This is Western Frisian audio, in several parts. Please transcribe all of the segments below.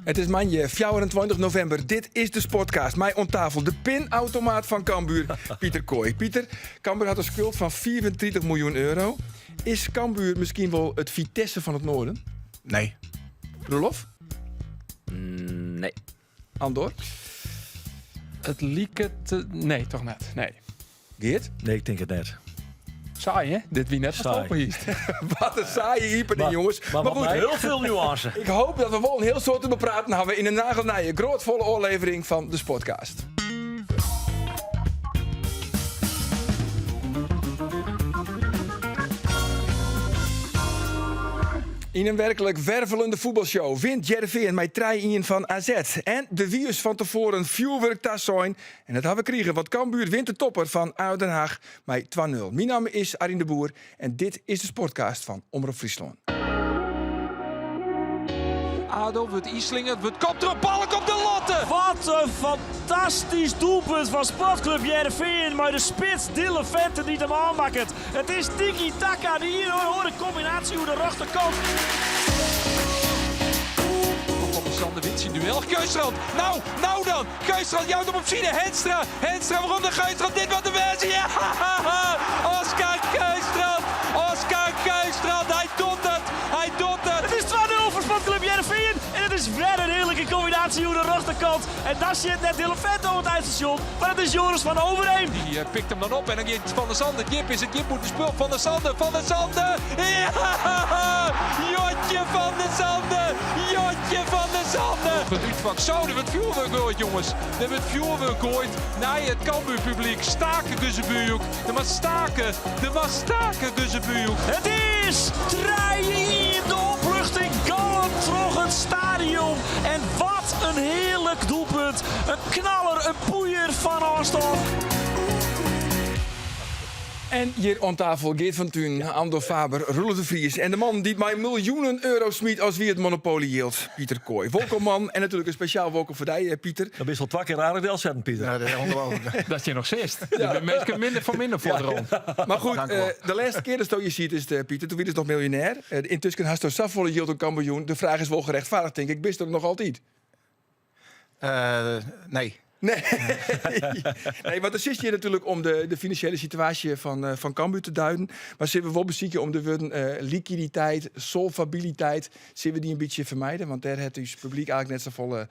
It is moandei 24 novimber. Dit is de Sportcast. Mei oan tafel de pinautomaat fan Cambuur, Pieter Kooij. Pieter, Cambuur hat in skuld fan 35 miljoen euro. Is Cambuur miskien wol it Vitesse fan it Noarden? Nee. Roelof? Nee. Andor? It liket... Nee, toch net. Nee. Geert? Nee, ik tink it net. Saai, hè? Dit wie net Saai. stoppen Wat in saaie iepening, jonges. Maar, Maar goed, heel veel nuance. ik hoop dat we wol in hiel soad te bepraten hawwe yn in nagelnije, groatfolle ôflevering fan de Sportcast. Yn in werklik wervelende fuotbalshow wint Hearrenfean mei 3-1 fan AZ. En der wie ús fan tefoaren fjoerwurk tasein. En dat ha we krigen, want Cambuur wint de topper fan ADO Den Haag mei 2-0. Myn namme is Arjen de Boer en dit is de Sportcast fan Omrop Fryslân. ADO wurdt ynslingerd, wurdt kopt troch Balk op de latte. Wat in fantastysk doelpunt fan Sportklup Hearrenfean mei de spits Dylan Vente dy't him ôfmakket. It is tiki taka, de iene oare kombinaasje oer de rjochterkant. Van der Sande wint syn duel. Kjøllstrand, nou, nou dan! Kjøllstrand jout him op side. Henstra, Henstra werom nei Kjøllstrand. Dit moat der wêze. Ja! Oscar Kjøllstrand! Oscar Kjøllstrand, hy docht it! Hy docht it! It is 2-0 foar Sportklup Hearrenfean en it is wer in hearlike kombinaasje oer de rjochterkant. En dan sjit net Dylan Vente oan it einstasjon, mar it is Joris van Overeem. Dy eh, pikt him dan op en dan giet Van der Sande djip. Is it djip bûtenspul? Van der Sande, Van der Sande! Ja! Jotje van der Sande! Jotje van der Sande! It útfak. Zo, der wurdt fjoerwurk goaid, jonges. Der wurdt fjoerwurk goaid nei it Cambuurpublyk. Stake Gözübüyük. Der moat stake. Der moat stake Gözübüyük. It is 3-1, de opluchting galmt troch it stadion. En wat in hearlik doelpunt. In knaller, in poeier fan ôfstân. En hjir oan tafel Geert van Tuinen, Andor Faber, Roelof de Vries en de man dy't mei miljoenen euro smyt as wie it monopolyjild, Pieter Kooij. Wolkom man en natuerlik in spesjaal wolkom foar dy, eh, Pieter. Dan bist al twa kear aardich delsetten, Pieter. Ja, dat is ongelooflijk. Dat je noch sitst. Der binne minsken minder foar minder foar de rond. Maar goed, Dank u wel. eh, de lêste kear datsto hjir sietest, eh, Pieter, doe wiest noch miljonêr. Eh, yntusken hasto safolle jild oan Cambuur jûn. De fraach is wol gerjochtfeardige, tink ik. Bist der noch altyd? Eh, nee. Nee, nee want dan sitst hjir natuerlik om de, de finansjele situaasje fan, eh, fan Cambuur te duiden. Mar sille we wol besykje om de wurden eh, liquiditeit, solvabiliteit, sille we dy in bytsje fermije? Want dêr hat ús publyk eigentlik net safolle.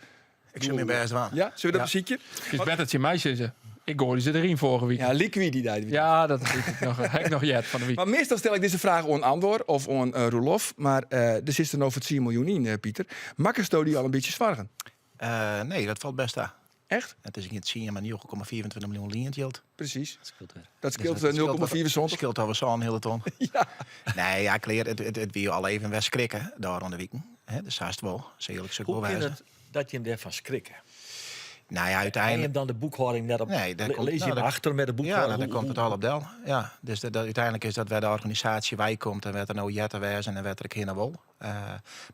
Ik sil myn bêst dwaan. Ja, sille we dat besykje? It is better tsjin my sizze. Ik goaide se deryn foarige wike. Ja, liquiditeit. Ja, dat wit ik noch. Ha ik noch heard fan de wike. Mar meastal stel ik dizze fraach oan Andor of oan eh, Roelof. Mar eh, der sit der no foar 10 miljoen yn, eh, Pieter. Makkesto dy al in bytsje soargen? Eh, nee, dat falt bêst ta. Echt? It is gjin 10, mar 9,25 miljoen liend jild. Presys. Dat skeelt wer. Dat skeelt Dus eh, 0,75. Skeelt alwer sa'n hiele ton. Ja. Nee, ja, klear. It wie al even wer skrikke dêr oan de wiken. Hè, dus hast wol. Sa earlik sil ik Hoe wol kin wêze. it dat jim dêrfan skrikke? Nou ja, En uiteindelijk... jim dan de boekhâlding net op. Nee, daar komt- Lizze nou, jim daar- achter met de Ja, boekhâlding? nou, daar komt it al op del. Ja, dus dat, úteinlik is dat wêr de organisaasje wei komt en wêr't der no heart te wêzen en wêr't der ek hinne wol. Eh,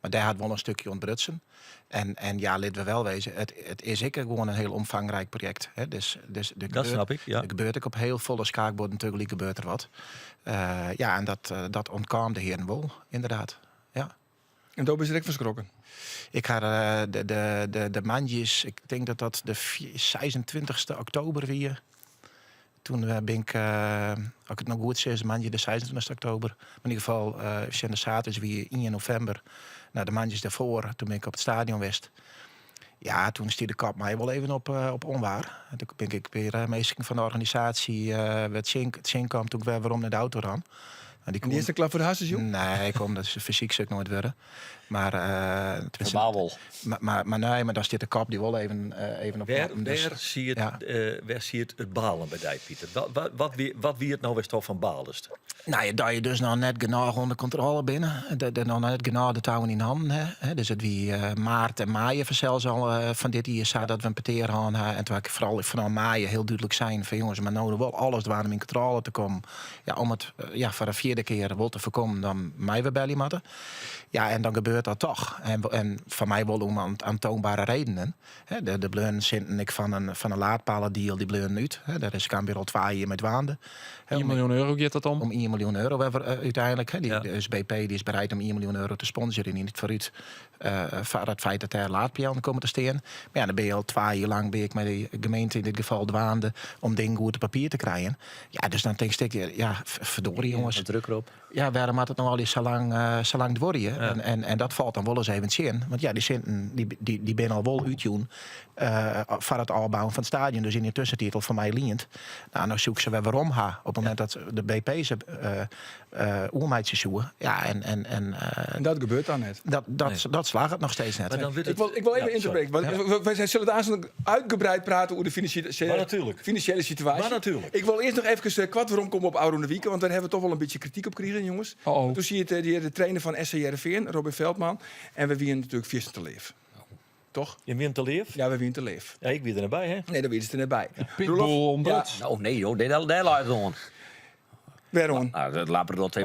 mar dêr hat wol in stikje ûntbrutsen. En, en ja, litte we wel wezen, it is ek gewoan in hiel omfangryk projekt. Hè. Dus der Dat gebeurt, snap ik, ja. der gebeurt ek op hiel folle skaakbuorden tegelyk gebeurt der wat. Eh, ja, en dat, eh, dat ûntkaam de hearen wol, ynderdaad. Ja. En do bist der ek fan skrokken? Ik ha eh, de moandeis, ik tink dat dat de 26e oktober wie. Toen eh, bin ik, eh, as ik it no goed sis, moandei de 26e oktober. Mar yn ieder gefal, eh sjen de saterdei wie 1 novimber. Nou, de moandeis dêrfoar, toen bin ik op it stadion west. Ja, toen stie de kop my wol even op, op ûnwaar. En toen bin ik wer eh, minsken fan de organisaasje eh wer tsjinkaam toen ik wer werom nei de auto ran. En dy En dy earste klap foar de harsens jûn? Nee, kom, dat is fysyk sil ik noait wurde. Mar, eh, tenminste, Ferbaal wol. mar nee, mar dan stiet de kop dy wol even, even op Wêr, knoppen. Dus, wêr, siet, ja. wêr siet it balen by dy, Pieter? Wat, wat, wat, wie, wat wie it no wêr'tsto fan baaldest? Nou ja, dat je dus noch net genôch ûnder kontrôle binne. Dat je noch net genôch de touwen yn hannen ha. Hè. Dus it wie eh, maart en maaie fansels al eh, fan dit jier sa dat we in petear hân ha. En toen ha ik foaral fanôf maaie hiel dúdlik sein fan jonges, mar no wol alles dwaan om yn kontrôle te kommen. Ja, om it eh, ja, foar de fjirde kear wol te foarkommen, dan meie we belje moatte. Ja, en dan gebeurt gebeurt dat toch. En, en foar my wol om oantoanbere redenen. Hè, de bleaunen sinten ek fan in, fan in laadpaledeal, dy bleaunen út. Hè, dêr is Cambuur al twa jier mei dwaande. Hè, 1 miljoen euro giet dat om. Om 1 miljoen euro wer, úteinlik. Hè. Dy, Dus BP dy is bereid om 1 miljoen euro te sponsorjen yn it foarút foar it feit dat dêr laadpeallen komme te stean. Mar ja, dan binne je al twa jier lang bin ik mei de gemeente yn dit gefal dwaande om dingen goed op papier te krijen. Ja, dus dan tinkst ek, ja, ferdorie jonges. Ja, druk erop. Ja, wêrom moat it no allegear sa lang, sa lang duorje? Ja. En, en, en dat falt dan wol ris even tsjin. Want ja, dy sinten dy, dy, dy binne al wol útjûn foar it ôfbouwen fan it stadion. Dus yn de tussentiid al fan my liend. Nou, no soe ik se wer werom ha op it momint dat de BP se oermeitsje soe. Ja, en, en, en, en dat gebeurt dan net. Dat, dat, nee. dat slagget noch steeds net. Maar dan ik, wil, ik wil even ja, interbreken. Want ja. wij zullen het uitgebreid praten over de financiële, financiële situatie. Maar natuurlijk. Ik wil eerst nog even koart weromkomme op ôfrûne wike, want dêr hawwe we toch wol in bytsje krityk op krigen, jonges. Oh oh. Toen zie je het, de trainer van SC Hearrenfean, Robin Veldman. En we wienen natuerlik fierstente leaf. Toch? Je wint te leaf? Ja, we wienen te leaf. Ja, ik wie der net by, hè? Nee, dêr wiest der net by. Pitbull omdat. Ja. Oh nee, joh, dêr leit it oan. Wêroan? Nou, de Labrador 2.0.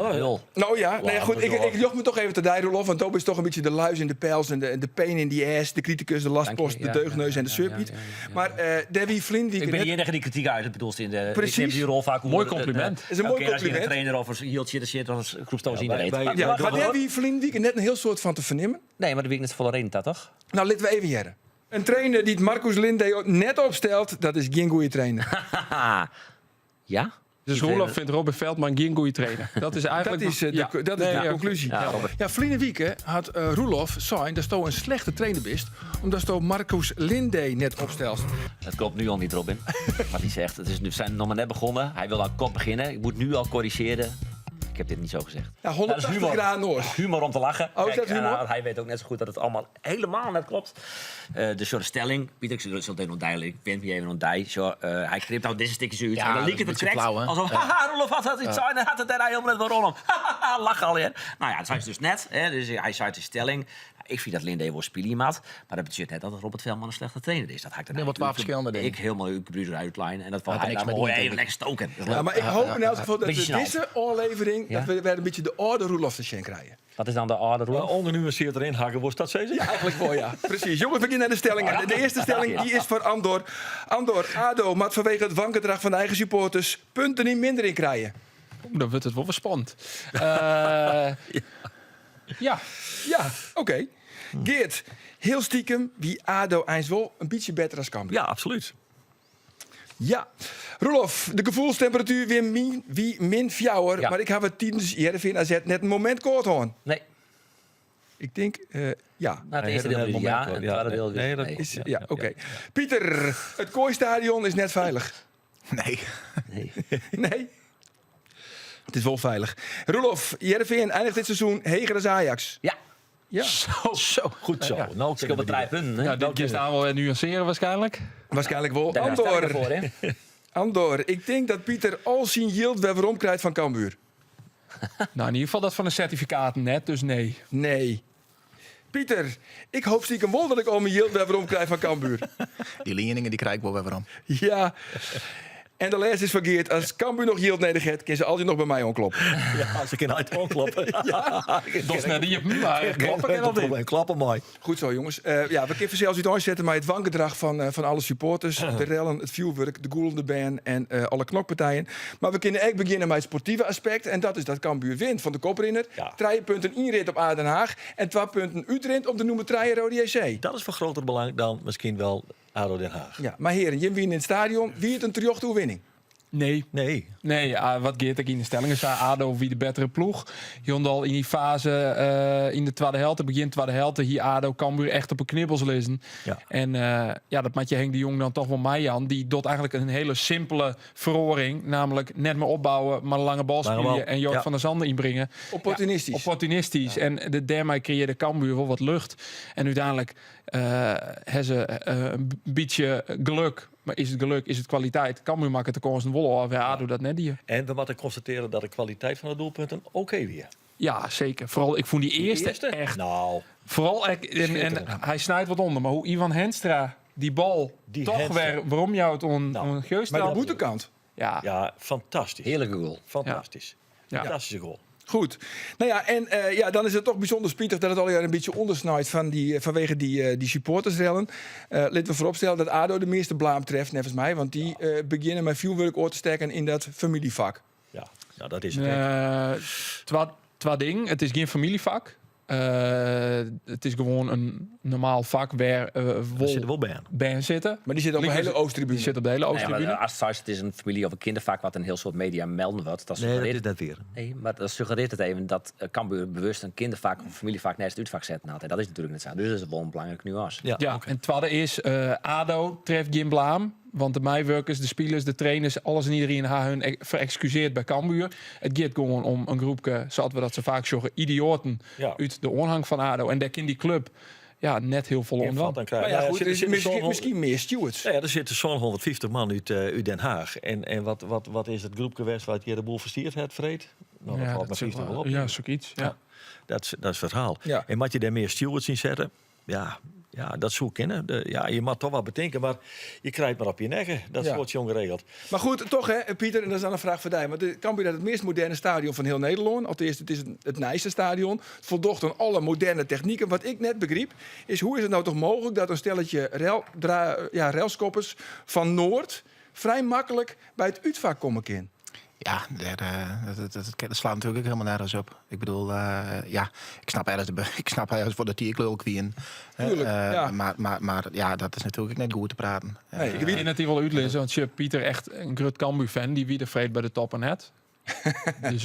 Nou ja, nee, goed, ik joch my toch even ta dy, Roelof. Want do bist toch in bytsje de luis in de pels en de pain in the ass. De criticus, de lastpost, de deugdneus en de zeurpiet. Maar dêr wie ferline wike Ik ben de enige die krityk uit, bedoelst in de. Precies. Ik nim die rol faak Mooi compliment. Is in moai Oké, as je compliment. in trainer of een hieltje de shit, dan groepst in de reet. Ja, mar dêr wie ferline wike net in hiel soad fan te fernimmen. Nee, mar dêr wie net folle reden ta, toch? Nou, litte we even hearre. In trainer dy't Marcus Linday net opstelt, dat is gjin goede trainer. Ja? Dus Roelof vindt Robin Veldman geen goede trainer. Dat is eigenlijk Dat is, de, ja. dat is Nee, de ja. conclusie. Ja, Robert. Ja, ferline wike hat Roelof sein datsto in slechte trainer bist, omdatsto Marcus Linday net opstelst. Dat klopt nu al niet, Robin. Wat hij zegt. Het is nu, we zijn nog maar net begonnen. Hij wil al kort beginnen. Ik moet nu al corrigeren. Ik heb dit niet zo gezegd. Ja, Dat is 180 humor. graden oars. Humor om te lachen. Oh, is dat Kijk, humor? en hij weet ook net zo goed dat het allemaal helemaal net klopt. Dus zo de stelling. Pieter, ik zal het even ontdijlen. Ik vind me even ontdij. Zo, hij knipt nou deze stukjes uit. Ja, en dan dat liep is het een beetje correct. flauw, hè? Alsof, haha, Roelof had het iets zijn en had het daar helemaal net waarom. Haha, lachen al, hè. Nou ja, dat zei ze dus net. Hè. Dus hij zei de stelling. Ik vind dat Linday wel spelen maat. Maar dat betekent net dat Robert Veldman een slechte trainer is. Dat ga ik Nee, wat twee verschillende dingen. Ik helemaal uw uitlijn. En dat valt Had hij er niks daar met mooi die even lekker stoken. Dat is Ja, leuk. maar ik hoop in elk geval dat we Beetje gênant. deze aflevering Ja? dat we weer een beetje de oude Roelof te zien krijgen. Wat is dan de oude Roelof? Ongenuanceerd erin hakken, was dat zo? Ja, eigenlijk wel, ja. Precies. Jongens, we beginnen naar de stellingen. De eerste stelling die is voor Andor. Andor, ADO moet vanwege het wangedrag van de eigen supporters punten niet minder in krijgen. Oeh, dan wordt het wel weer spannend. Ja. Ja, oké. Geert, heel stiekem, wie ADO eens wel een beetje beter als Cambuur. Ja, absoluut. Ja. Roelof, de gevoelstemperatuur weer min, wie min fjouwer. Ja. Maar ik heb het tijdens Heerenveen AZ net een moment kort hoor. Nee. Ik denk, ja. Nou, het eerste deel Nee, is ja, moment en het tweede deel is Nee, dat nee. Is, ja, oké. Pieter, het Kooistadion is net veilig. Nee. Nee. Nee. Het is wel veilig. Roelof, Heerenveen eindigt dit seizoen heger als Ajax. Ja, Ja. Zo. Goed zo. Nou, het scheelt maar drie punten. Hè? Ja, dit is daar wel nuanceren waarschijnlijk. Waarschijnlijk wel. Daar sta ik Andor, ervoor, hè? Andor, ik denk dat Pieter al zijn yield weer werom krijgt van Cambuur. Nou, in ieder geval dat van de certificaten net, dus nee. Nee. Pieter, ik hoop stiekem wel dat ik al mijn yield weer werom krijg van Cambuur. Die leningen die krijg ik wel weer werom. Ja. En de laatste is van Geert. Als Cambuur nog yield nodig heeft, kan ze altijd nog bij mij onkloppen. Ja, als ik in uit onkloppen. Ja. Dat is net die maar kloppen kan dat in. Klappen mooi. Goed zo, jongens. Ja, we kunnen zelfs iets zetten, maar het wangedrag van alle supporters, de rellen, het vuurwerk, de goelende band en alle knokpartijen. Maar we kunnen ook beginnen met het sportieve aspect. En dat is dat Cambuur wint van de koprinner. Ja. 3 punten inrit op Den Haag en 2 punten uitrint op de nummer 3 Roda JC. Dat is van groter belang dan misschien wel ADO Den Haag. Ja, maar heren, Jim wien in het stadion. Wie het een terechte overwinning? Nee. Nee. Nee, ah, wat Geert ook in de stellingen zei, ADO wie de betere ploeg. Jondal in die fase in de tweede helft, begin tweede helft, hier ADO Cambuur echt op een knibbels lezen. Ja. En ja, dat maakt je Henk de Jong dan toch wel mij aan. Die doet eigenlijk een hele simpele verhoring, namelijk net maar opbouwen, maar een lange bal Lange spelen bal, en Jort ja. van der Zanden inbrengen. Opportunistisch. Ja, opportunistisch. En de daarmee creëerde Cambuur wel wat lucht. En uiteindelijk hebben ze een beetje geluk. Maar is het geluk, is het kwaliteit? Cambuur maakt het de kans een wolle af. Ja, ADO dat net hier. En we moeten constateren dat de kwaliteit van de doelpunten oké weer. Ja, zeker. Vooral, ik vond die eerste, echt... Nou, Vooral, echt, en hij snijdt wat onder. Maar hoe Ivan Henstra die bal Die toch Henstra. weer... Waarom jou het on, Nou, on Maar de boetekant. Ja, ja, fantastisch. Heerlijke goal. Fantastisch. Ja. Fantastische goal. Goed. Nou ja, en ja, dan is it toch bysûnder spitich dat it allegear in bytsje ûndersnijt fan dy, fanwege dy, dy supportersrellen. Litte we foaropstelle dat ADO de measte blaam treft, neffens my. Want dy begjinne mei fjoerwurk oan te stekken yn dat famyljefak. Ja, nou, dat is it. Twa dingen. It is gjin famyljefak. It is gewoan in normaal fak wêr wol, sitte wol bern. bern sitte. Mar dy sitte op de hiele Oosttribune. Dy sitte op de hiele Oosttribune. Nee, as it is in famylje of in kinderfak wat in hiel soad media melden wurdt. Dat nee, dat is net wier. Nee, mar dat suggerearret it even dat Cambuur bewust in kinderfak of in famyljefak neist it útfak setten hat. En dat is natuerlik net sa. Dus dat is wol in belangrike nuance. Ja, ja en twadde is, ADO treft gjin blaam. Want de meiwurkers, de spilers, de trainers, alles en iedereen ha hun e-, ferekskusearre by Cambuur. It giet gewoan om in groepke, sa't we dat sa faak sjogge, idioaten út de oanhang fan ADO. En dêr kin dy klup ja, net hiel folle oan dwaan. Maar ja, goed, er is miskien mear stewards. Ja, der sitte sa'n 150 man út, út Den Haag. En wat is it groepke west wat hjir de boel ferstierd hat, freed? Nou, dat falt mar 50 wol op. Ja, sokyts. Ja. Dat, dat is it ferhaal. Ja. En moatte je dêr mear stewards yn sette? Ja, ja, dat soe kinne. De, ja, je moatte toch wat betinke, mar je krijt mar op je nekke. Dat ja. wordt jong geregeld. Mar goed, toch hè, Pieter, en dat is dan in fraach foar dy. Want de Cambuur hat it meast moderne stadion fan hiel Nederlân. Alteast, it is it nijste stadion. It foldocht oan alle moderne techniken. Wat ik net begryp, is hoe is it no toch mooglik dat in stelletje rel, dra, ja, relskoppers fan Noard frij maklik by it útfak komme kin? Ja, dêr, eh, dat, dat, dat slaat natuerlik ek hielendal nergens op. Ik bedoel, eh, ja, ik snap ergens, de, ik snap ergens foar dat dy ek lulk wienen. Tuurlijk, uh, ja. Mar, mar, mar ja, dat is natuerlik ek net goed te praten. Nee, ik kin it dy wol útlizze, want sjoch, Pieter echt in grut Cambuur-fan, dy wie der freed by de topper net. Dus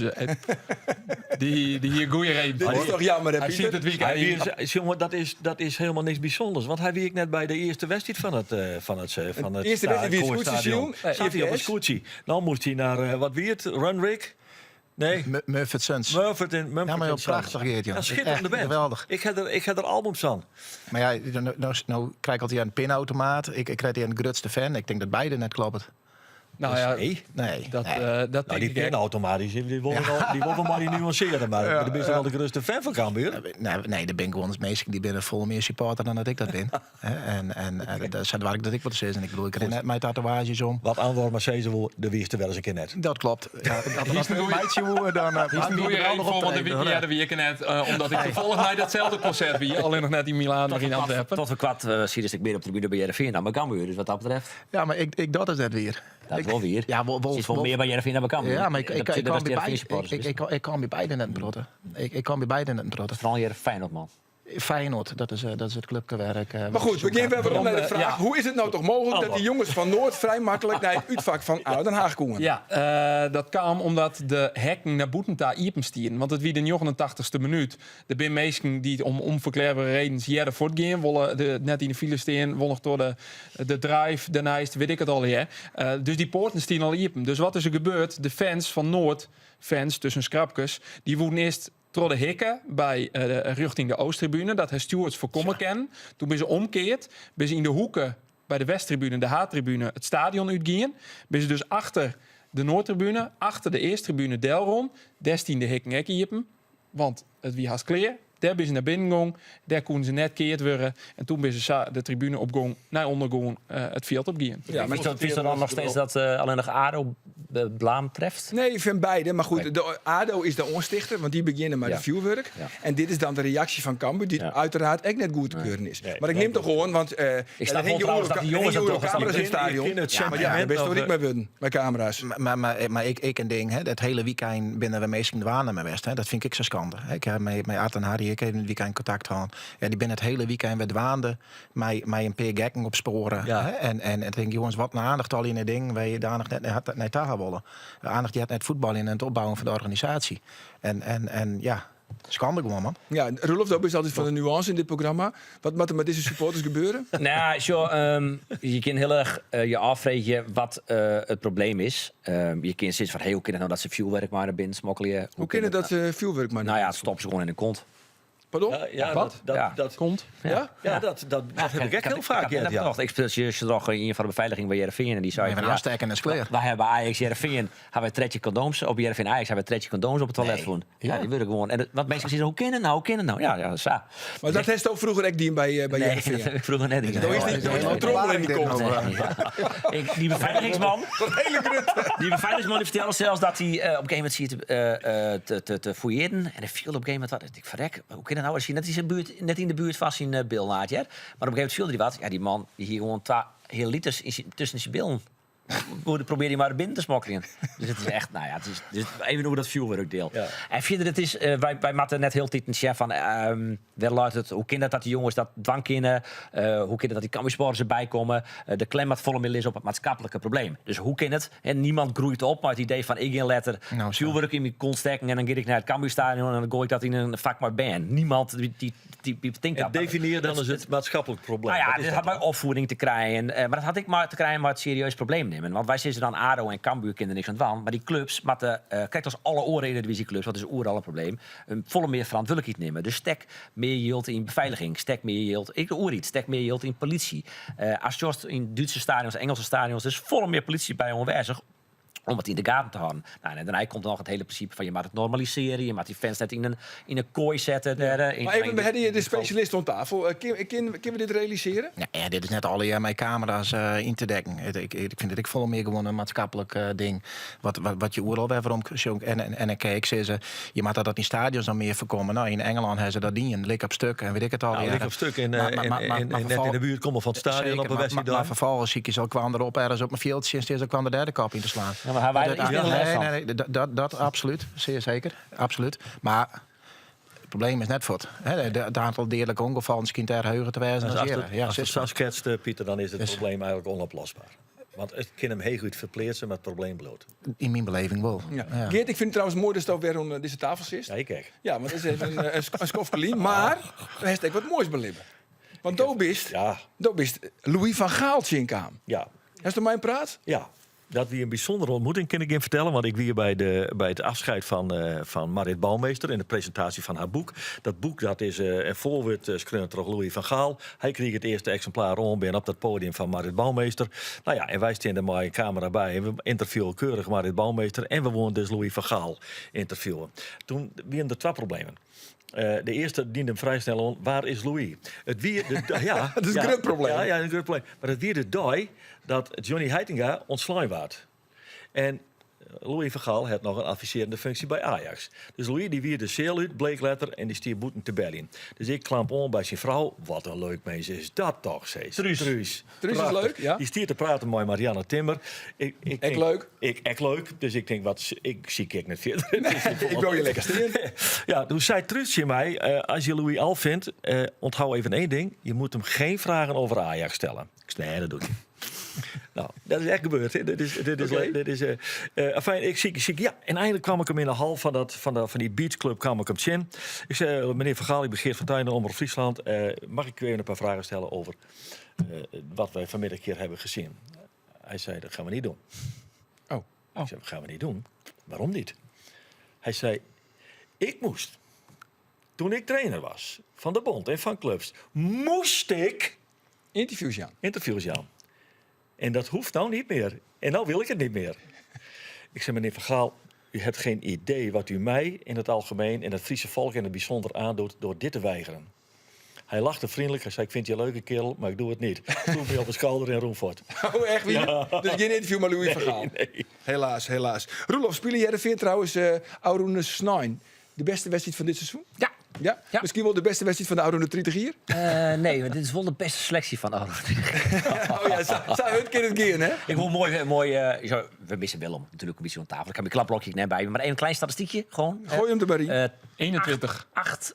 dy hie goede reden. Dit is toch jammer, hè, Hy Pieter? siet it weekend Hy wie, jonge, dat is hielendal niks bysûnders. Want hy wie ek net by de earste wedstriid fan it, fan it, fan it Earste wedstriid wie it Koorstadion. skûtsjesilen. Siet hy op it skûtsje. No moast hy nei, wat wie it? Runrig? Nee. Mumford Sons. Mumford en Mumford Ja, mar and Sons. prachtich Geert, ja. Ja, schitterende Echt band. Geweldich. Ik ha der albums fan. Mar ja, no, no krij ik altyd in pinautomaat. Ik krij in grutste fan. Ik tink dat beide net kloppet. Nou ja, Nee. Nee. dat, nee. dat Nou, tink die ik ek. pinautomaat, die wolle we mar dy nuansearje. Mar ja, do bist wol de grutste fan fan Cambuur. Nee, nee, der binne gewoan minsken dy binne folle mear supporter dan dat ik dat bin. Hè, en dat sa doar ik dat ek wol te sizzen. Ik bedoel, ik rin net mei tatoeaazjes om. Wat Andor mar sizze woe, do wiest der wer ris in kear net. Dat kloppet. Ja, dat as it meitsje woe, dan Is in goede reden foar, want de wike earder wie ik er net, omdat ik toevallig nei datselde konsert wie, allinnich net yn Milaan, mar yn Antwerpen. Tot foar koart uh, sietest ek mear op de tribune by Hearrenfean dan by Cambuur. Dus wat dat betreft, Ja, mar ik, ik dat is net wier. dat is wol wier. Ja, wol, Sietst wol mear by Hearrenfean dan by Cambuur. Ja, mar ik, Dat ik, betsjut ik, net kan datst by Hearrenfean beide, supporters ik, bist. ik, ik kan by beide net in protte. Ik kan by beide net in protte. Foaral Hearrenfean Feyenoord, man. Feyenoord, dat is it klupke wêr ik. Mar goed, we gean wer werom nei de fraach. Ja. Hoe is it no toch mooglik dat dy jonges fan Noard frij maklik nei it útfak fan ADO Den Haag koenen? Ja, dat kaam omdat de hekken nei bûten ta iepen stienen. Want it wie de 89ste minút. Der binne minsken dy't om ûnferklearbere redens earder fuortgean wolle, de, net yn de file stean, wolle noch troch de, de drive dêrneist, wit ik it allegear. Dus dy poarten stienen al iepen. Dus wat is der gebeurd? De fans fan Noard, fans tusken skrapkes, dy woenen earst troch de hikke by rjochting de Oosttribune, dat ha stewards foarkomme kinnen. Doe binne se omkeard, binne se yn de hoeke by de Westtribune, de haadtribune, it stadion útgien. Binne se dus achter de Noardtribune, achter de Easttribune delrûn. Dêr stienen de hikken ek iepen. Want it wie hast klear. Dêr binne se nei binnen gong. Dêr koenen se net keard wurde. En toen binne se sa de tribune op gong, nei ûnder gong, it fjild op gien. Ja, maar Fynst dan noch steeds dat allinnich ADO blaam treft? Nee, ik fyn beide. Mar goed, de ADO is de oanstichter, want dy begjinne mei de fjoerwurk. Ja. En dit is dan de reaksje fan Cambuur, dy't Ja. uiteraard ek net goed te keuren is. Nee, Mar ik nim toch oan, want Ik snap der wol hingje trouwens dat oeral dy jonges hingje dat oeral dogge. kamera's yn it Ik kin stadion. it Ja, maar ja, sentiment dêr bist nog, toch ryk mei wurden, mei kamera's. Mar ek in ding, hè, dat hiele wykein binne der minsken dwaande mei west. Hè. Dat fyn ik ek sa skande. Ik ha mei Art en Harry ek even it wykein kontakt hân. Ja, dy binne it hiele wykein wer dwaande mei in pear gekken opspoaren. Ja. Hè. En ik tink, jonges, wat in aandacht al yn it ding wêr je de aandacht net nei ta ha wolle. De aandacht heart nei it fuotbaljen en it opbouwen fan de organisaasje. En ja, skande gewoan, man. Ja, Roelof, do bist altyd fan de nuance yn dit programma. Wat moat der mei dizze supporters gebeure? Nou, sjoch, je kinne hiel erch je ôffreegje wat it probleem is. Je kinne sizze fan, hey, hoe kin it no dat se fjoerwurk mei nei binnen smokkelje? Hoe kin it dat se fjoerwurk mei nei Nou ja, it stoppe se gewoan yn de kont. Pardon? Ja, ja, Wat? Dat, dat, Ja. dat, Komt. Ja? ja, dat, dat, dat heb ik echt heel vaak. Ik, had Ja, net ja. bedacht. ik speelde je nog een van de beveiliging bij Heerenveen en die zei Even van, ja, aansteken en is klaar. Wij hebben Ajax Heerenveen, hebben wij tretje condooms op Heerenveen Ajax hebben wij tretje condooms op het toilet voen. Ja. die willen gewoon. En dat- wat mensen zeggen, hoe kennen nou, hoe kennen nou? Ja, ja, zo. Maar dat heeft ook vroeger ook dien bij, eh bij Nee, Heerenveen. dat heb ik vroeger net niet. Daar is die, daar is die trommel in die kont. Nee, ja. Ik, die beveiligingsman. Die beveiligingsman die vertelde zelfs dat hij eh, op een gegeven moment ziet eh, eh, te, te, te fouilleren. En hij viel op een gegeven moment wat. Ik verrek, hoe kan dat nou? Als je net in, zijn buurt, net in de buurt van zijn uh, bilnaadje. Maar op een gegeven moment viel hij wat. Ja, die man die hier gewoon twee heel liters in zijn- tussen zijn billen. Hoe probeer hij maar binnen te smokkelen. Dus het is echt, nou ja, het is, dus even hoe dat vuurwerkdeel. Ja. En verder, het is, eh, wij, wij matten net heel tijd een chef van, ehm waar luidt het, hoe kan dat dat die jongens dat dwang kennen, Eh, hoe kan het dat die Cambuursporters erbij komen, Eh, de klem wat volle middel is op het maatschappelijke probleem. Dus hoe kan het? En niemand groeit op maar het idee van ik geen letter, Nou, zo. vuurwerk in mijn kont steken en dan ga ik naar het Cambuurstadion en dan gooi ik dat in een vak maar ban. Niemand die, die, die, die denkt En dat. definieer dan eens het maatschappelijk probleem. Nou ja, Wat is dit dat had maar opvoeding te krijgen. Eh, maar dat had ik maar te krijgen, maar het serieus probleem nemen. Want wij zitten dan ADO en Cambuur kinderen niks aan het wan. Maar die clubs, maar de, eh, kijk als alle oren Eredivisieclubs, wat is oeral een probleem, een volle meer verantwoordelijkheid nemen. Dus stek meer yield in beveiliging, stek meer yield, ik oer iets, stek meer yield in politie. Eh als je in Duitse stadions, Engelse stadions, dus volle meer politie bij aanwezig om het in de gaten te houden. Nou, en daarna komt nog het hele principe van je moet het normaliseren, je moet die fans net in een, in een kooi zetten. daar, eh, in- Maar even, in we hebben hier de in specialist om tafel. Eh, Kunnen we dit realiseren? Ja, ja, dit is net alle jaar mijn camera's eh, in te dekken. Het- Ik, ik vind het ik volle meer gewoon een maatschappelijk eh, ding. Wat, wat, wat je oeral weer om en, en, en kijk, ze ze, je mag dat dat in stadions dan meer voorkomen. Nou, in Engeland hebben ze dat ding, lik op stuk en weet ik het al. Nou, ja. lik op stuk en, eh, Maar- maar- en, maar- maar- en, maar en net in de buurt komen van het stadion Zeker, op een maar, wedstrijd. maar, maar vervolgens zie ik je zo kwam erop ergens op mijn veldje en steeds kwam de derde kop in te slaan. Ja, maar hebben wij er Dat- iets minder last nee, van? nee, nee, dat, dat, dat absoluut, zeer zeker, absoluut. Maar het probleem is net voort. Hè, de- Het aantal dodelijke ongevallen schijnt daar heugen te wijzen. Dus dan als zeer. het, Ja, als het zeker. zo schetst, eh, Pieter, dan is het Dus- probleem eigenlijk onoplosbaar. Want het kan hem heel goed verplaatsen, maar het probleem bloot. In mijn beleving wel. Ja. Ja. Geert, ik vind het trouwens mooi dat het weer om eh, deze tafel zit. Ja, ik kijk. Ja, want dat is even een, eh, een, een skofkelien. Maar we heeft ook wat moois beleven. Want do bist, Ja, do bist Louis van Gaaltje in kaam. ja, Heeft er mijn praat? ja. Dat wie een bijzondere ontmoeting, kan ik je vertellen. Want ik wie bij, de, bij het afscheid van, eh, van Marit Bouwmeester in de presentatie van haar boek. Dat boek dat is eh een voorwoord uh, schreeuwt door Louis van Gaal. Hij kreeg het eerste exemplaar om ben op dat podium van Marit Bouwmeester. Nou ja, en wij staan er maar een camera bij. En we interviewen keurig Marit Bouwmeester. En we wonen dus Louis van Gaal interviewen. Toen wien er twee problemen. Eh, de eerste diende hem vrij snel aan. Waar is Louis? Het wie de, ja, Dat is een ja, groot probleem. Ja, ja, een groot probleem. Maar het weer de dag dat Johnny Heitinga ontslaan werd. En Louis van Gaal had nog een adviserende functie bij Ajax. Dus Louis die wier de cel uit, bleek letter, en die stier boeten te Berlin. Dus ik klamp om bij zijn vrouw. Wat een leuk mens is dat toch, zei ze. Truus. Truus. Truus is Prachtig. leuk, ja. Die stier te praten met Marianne Timmer. Ik, ik denk- leuk. Ik, echt leuk. Dus ik denk, wat, ik zie ik net verder. Ik wil je lekker steen. Ja, toen zei Truusje mij, eh, als je Louis Al vindt, eh, onthoud even één ding. Je moet hem geen vragen over Ajax stellen. Ik zei, nee, dat doe ik niet. nou, dat is echt gebeurd. Hè. Dit is, dit is, Oké. dit is, eh, eh, afijn, ik zie, ik zie, ja, en eindelijk kwam ik hem in de hal van, dat, van, de, van die beachclub kwam ik hem zien. Ik zei, eh, meneer Van Gaal, ik ben Geert van Tuinen, Omroep Friesland. Eh, mag ik u even een paar vragen stellen over eh, wat wij vanmiddag hier hebben gezien? Hij zei, dat gaan we niet doen. Oh. Ik zei, dat gaan we niet doen. Waarom niet? Hij zei, ik moest, toen ik trainer was van de bond en van clubs, moest ik Interviews, Jan. interviews aan. En dat hoeft nou niet meer. En nou wil ik het niet meer. Ik zei, meneer Van Gaal, u hebt geen idee wat u mij in het algemeen en het Friese volk in het bijzonder aandoet door dit te weigeren. Hij lachte vriendelijk. Hij zei, ik vind je een leuke kerel, maar ik doe het niet. Sloeg mij op de schouder en roemvoort. Oh, echt wie? Dus geen interview met Louis van Gaal. Helaas, helaas. Roelof, spelen jij de trouwens eh Aroene Snijn. De beste wedstrijd van dit seizoen? Ja. Ja? Ja. Misschien wel de beste wedstrijd van de Aroene 30 hier? Eh, nee, want dit is wel de beste selectie van Aro. Oh ja, zou hun keer het gaan, hè? Ik wil mooi, mooi eh, zo, we missen Willem natuurlijk een beetje aan tafel. Ik heb mijn klapblokje net bij me. Maar even een klein statistiekje, gewoon. Gooi hem erbij in. Eh, 21. acht.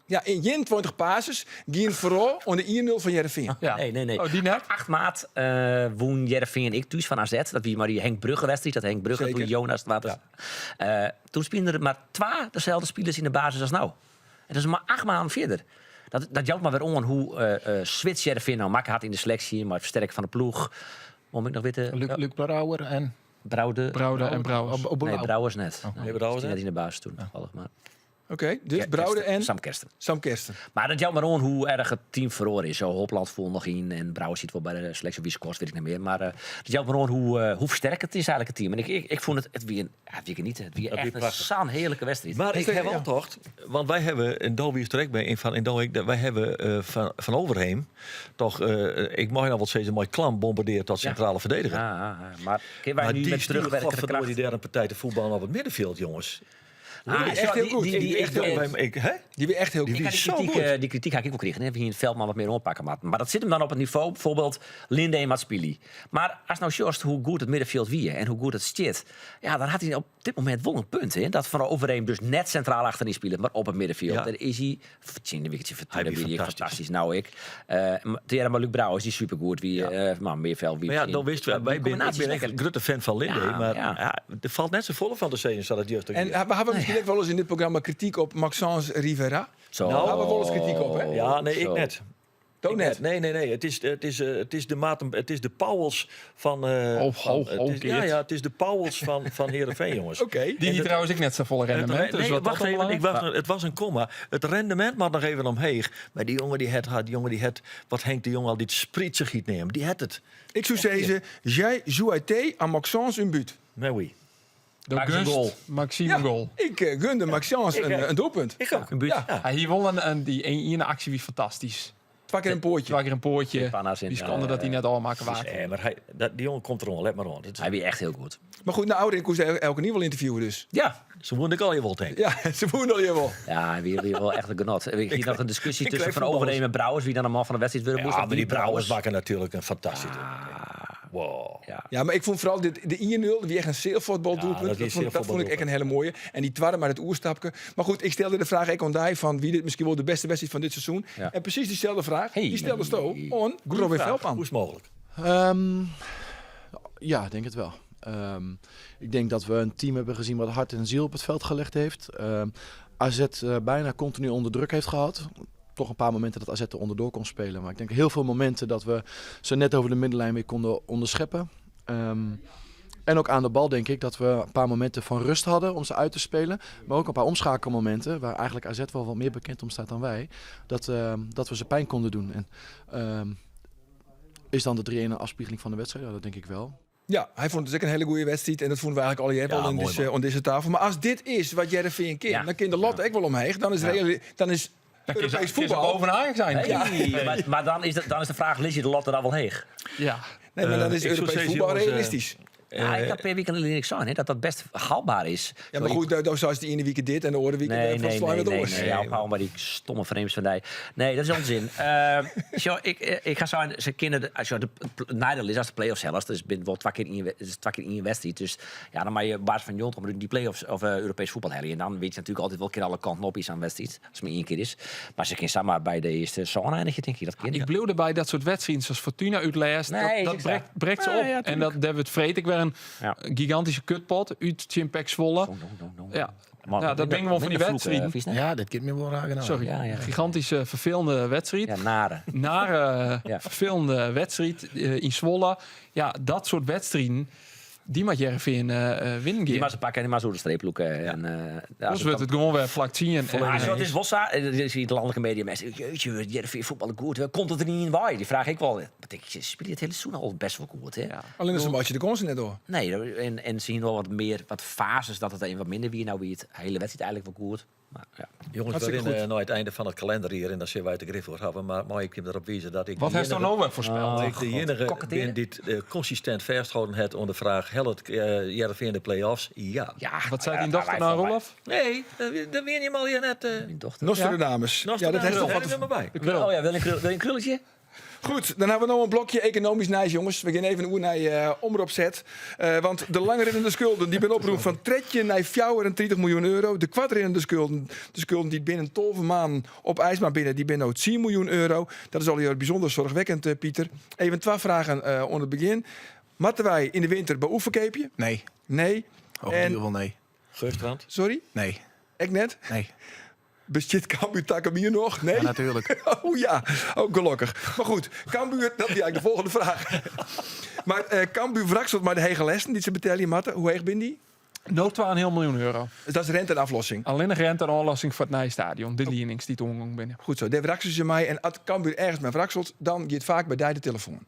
Ja, in 21 passes, gien vooral onder 1-0 van Jereveen. Ja. Nee, nee, nee. Oh, die net? 8 maart eh woon Jereveen en ik thuis van AZ. Dat wie maar die Henk Brugge wedstrijd. Dat Henk Brugge, Zeker. toen Jonas. Wat Eh, toen speelden er maar twee dezelfde spelers in de basis als nou. En dat is maar acht maanden verder. Dat, dat jouwt maar weer om hoe eh eh switch Jereveen nou makker had in de selectie. Maar het versterken van de ploeg. Moet ik nog weten? Luc, Luc Brouwer en... Brouwde. Brouwde en Brouwers. Op, op, Nee, Brouwers net. Nee, Nee, Brouwers die net? net in de basis toen, toevallig. Maar. Oké, dus Braude en Sam Kersten. Sam Kersten. Mar dat jout mar oan hoe erch it team feroare is. Zo Hopland foel noch yn en Brouwer sit wol by de seleksje, wie skorst, wit ik net mear. Mar dat jout mar oan hoe, hoe sterk it is eigentlik it team. En ik, ik, ik fûn it, it wie in, ja, it wie genieten. It wie Dat wie echt in prachtich. sa'n hearlike wedstriid. Mar ik ha wol tocht, want wy hawwe, en do wiest der ek by, en van, en do ek, wy hawwe eh, van, van Overheem toch, eh, ik mei noch wol sizze, mei klam bombardeard tot sintrale verdediger. Ja, ja, ja. mar kinne wy Maar nu die met stuurt terugwerkende godverdorie kracht... daar een partij te voetballen op het middenveld, jongens. Ah, echt heel die- goed. Die, die, Die echt heel ik- goed. Ik, hè? Die wie echt heel Die goed. Ik had is die zo kritiek, goed. die kritiek had ik ook gekregen. Hè. We hier het Veldman wat meer oanpakken moatten. Mar dat sit him dan op it nivo, bijvoorbeeld Linde en Matspili. Mar ast no sjochst hoe goed it middenfjild wie en hoe goed it stiet, ja, dan hat hy op dit momint wol in punt. Hè. Dat Van Overeem dus net sintraal achteryn spilet, mar op it middenfjild. Ja. Dêr is hy tsjin de wikertje Hy Fortuna wie wie hy fantastysk. fantastysk. Nou ik. Uh, maar Luc Brouwers die supergoed. Wie, eh, maar Meerveld wie Maar ja, misschien. dan wisten we, Maar wij die bin, ik combinatie ben is echt een lekker. grote fan van Linde, Ja, maar ja. ja. er valt net zo volle van te zeggen, zal het juist ook En hier. we hebben misschien ook wel eens in dit programma kritiek op Maxence Rivera. Zo. Daar hebben we wel eens kritiek op, hè? Ja, nee, ik Zo. net. Toch Ik net. Nee, nee, nee. Het is, het is, het is de Maarten, het is de Pauwels van. Oh, van ho, het ho, is, ja, Geert. ja, het is de Pauwels van, van Heerenveen, jongens. Oké. Die En hier het- trouwens ik net zo volle rendement. Het, dus nee, wat wacht dat even, ik aanbelangt. wacht, het was een komma. Het rendement mag nog even omheeg. Maar die jongen die het had, die jongen die het, wat Henk de Jong al die spritzig neemt, die het het. Ik zou zeggen, jij souhaité aan Maxence een but. Maar oui. De Maak eens een Gust, goal. Maxime een goal. Ik gunde Maxence een, een doelpunt. Ik ook. Een buurt. Ja. Hij hier won een, die ene actie wie fantastisch. Twee keer een poortje. Twee keer een poortje. Panna's in, Die seconde dat hij net al maken waard. Nee, maar hij, dat, die jongen komt er om, let maar on. Dat is- Hij wie echt heel goed. Maar goed, nou, ouder, ik moest elke nieuw wel interviewen dus. Ja, Ze woonde ik al je wel, denk ik. Ja, ze voelen al je wel. Ja, hij wie, wie wel echt een genot. Ik hier nog een discussie ik tussen krijg Van voetballers. Overeem en Brouwers, wie dan een man van de wedstrijd worden moest. Ja, Of maar die Brouwers Brouwers. maken natuurlijk een fantastisch Wow. Ja. Ja, maar ik vond vooral dit, de 1-0, die echt een zeelvoetbaldoelpunt. Ja, dat dat, is vond, dat vond ik echt een hele mooie. En die tweede maar het oerstapje. Maar goed, ik stelde de vraag ik aan van wie dit misschien wel de beste wedstrijd van dit seizoen. Ja. En precies diezelfde vraag, Hey. die stelde Sto on Robin Veldman. Hoe is het mogelijk? Ja, ik denk het wel. Ik denk dat we een team hebben gezien wat hart en ziel op het veld gelegd heeft. AZ bijna continu onder druk heeft gehad. Toch een paar momenten dat AZ er onderdoor kon spelen. Maar ik denk heel veel momenten dat we ze net over de middenlijn weer konden onderscheppen. En ook aan de bal denk ik dat we een paar momenten van rust hadden om ze uit te spelen. Maar ook een paar omschakelmomenten waar eigenlijk AZ wel wat meer bekend om staat dan wij. Dat we ze pijn konden doen. En is dan de 3-1 een afspiegeling van de wedstrijd? Ja, dat denk ik wel. Ja, hij vond het dus ook een hele goede wedstrijd. En dat vonden we eigenlijk al Ja, wel in mooi, deze, man. aan deze tafel. Maar als dit is wat Jereveen kind, Ja. dan kan de lot ook wel omheen. Dan is, reali- dan is Dan kun je Europees ze voetbal. boven Ajax zijn. Hey, maar, maar dan, is de, dan is de vraag, lees je de lat er al wel heeg? Ja. Nee, maar dan is Ik zou Europees zeggen, voetbal jongens, realistisch. Ja, ik had per week alleen niks aan, hè, dat dat best haalbaar is. Ja, maar goed, dan zou die ene week dit en de andere week Nee, van nee, slaan nee, het nee, oor. nee. Ja, ophouden maar die stomme frames van die. Nee, dat is onzin. Zo, ik ga zo aan ze kennen als je de het nadeel is als de play-offs helft, dus binnen wel 2 keer in, het is 2 keer in wedstrijd. Dus ja, dan mag je op basis van Jolt om die play-offs of Europees voetbal halen. En dan weet je natuurlijk altijd wel een keer alle kanten op iets aan wedstrijd, als het maar 1 keer is. Maar ze kunnen samen bij de eerste zone eindigen, denk ik. Dat kan. Ik bleef erbij dat soort wedstrijden zoals Fortuna uitleest. Nee, dat is dat ook zo. breekt ze Ja, op. ja, en dat daar wordt vreet ik weer een Ja. gigantische kutpot uit Chimpek Zwolle. No, no, no, no. Ja. Maar Ja, dat ben ik wel van die minder vloeken, wedstrijden. vies, hè? Ja, dat kan me wel raken. nou. Sorry. Ja, ja. Gigantische vervelende wedstrijd. Ja, nare. Nare, Ja. vervelende wedstrijd in Zwolle. Ja, dat soort wedstrijden, die moet Heerenveen winnen. Die gaan. maar ze pakken en die maar zo de streep loeken. En, ja, Anders ze wordt het gewoon weer vlak zien. En, Maar zo, het is Wossa, je ziet de landelijke media mensen. Jeetje, Heerenveen voetballen goed. hè. Komt het er niet in waai? Die vraag ik wel. Maar denk ik, ze spelen het hele seizoen al best wel goed. Hè? Ja. Alleen is een matje de kansen net door. Nee, en zien wel wat meer wat fases dat het een wat minder wie nou wie het hele wedstrijd eigenlijk wel goed. Maar, ja. Jongens, we Hartstikke zijn goed. nou het einde van het kalender hier en dan zullen wij het de grif voor hebben. Maar mag ik hem erop wijzen dat ik Wat de heeft enige- dan nou weer voorspeld? dat ik de enige Koketteren? ben die het, consistent vasthouden het onder de vraag: helpt het Heerenveen de play-offs? Ja. Ja, Wat zei ja, die daar dochter wij nou, van wij. Roelof? Nee, dat win je hem al hier net. Mijn dochter. Nostradamus. Ja, dat heeft toch wat. er maar bij. Oh ja, wil je een, krul, wil je een krulletje? Goed, dan hebben we nog een blokje economisch nieuws, jongens. We gaan even een oer naar Omroep zet. Want de langrinnende schulden die ben oproep van Tretje naar 34 miljoen euro. De kwartrinnende schulden, de schulden die binnen 12 maanden op ijs maar binnen, die binnen 10 miljoen euro. Dat is al heel bijzonder zorgwekkend, Pieter. Even 2 vragen onder het begin. Matten wij in de winter bij oefenkeepje? Nee. Nee. Oh, En- in ieder geval nee. Geurstrand? Sorry? Nee. Ik net? Nee. Bestaat Cambuur Takamir nog? Nee? Ja, natuurlijk. Oh ja, ook gelukkig. Maar goed, Cambuur, dat is eigenlijk de volgende vraag. Maar Cambuur wrakselt maar de hege lessen die ze betalen, Matte. Hoe heeg ben die? No 2,5 miljoen euro. Dus dat is rente en aflossing. Allinnich rente en ôflossing foar it nije stadion, de lienings dy't oangong binne. Goed zo, dêr wrakselje se mei. En as Cambuur ergens mei wrakselt, dan giet faak by dy de telefoan.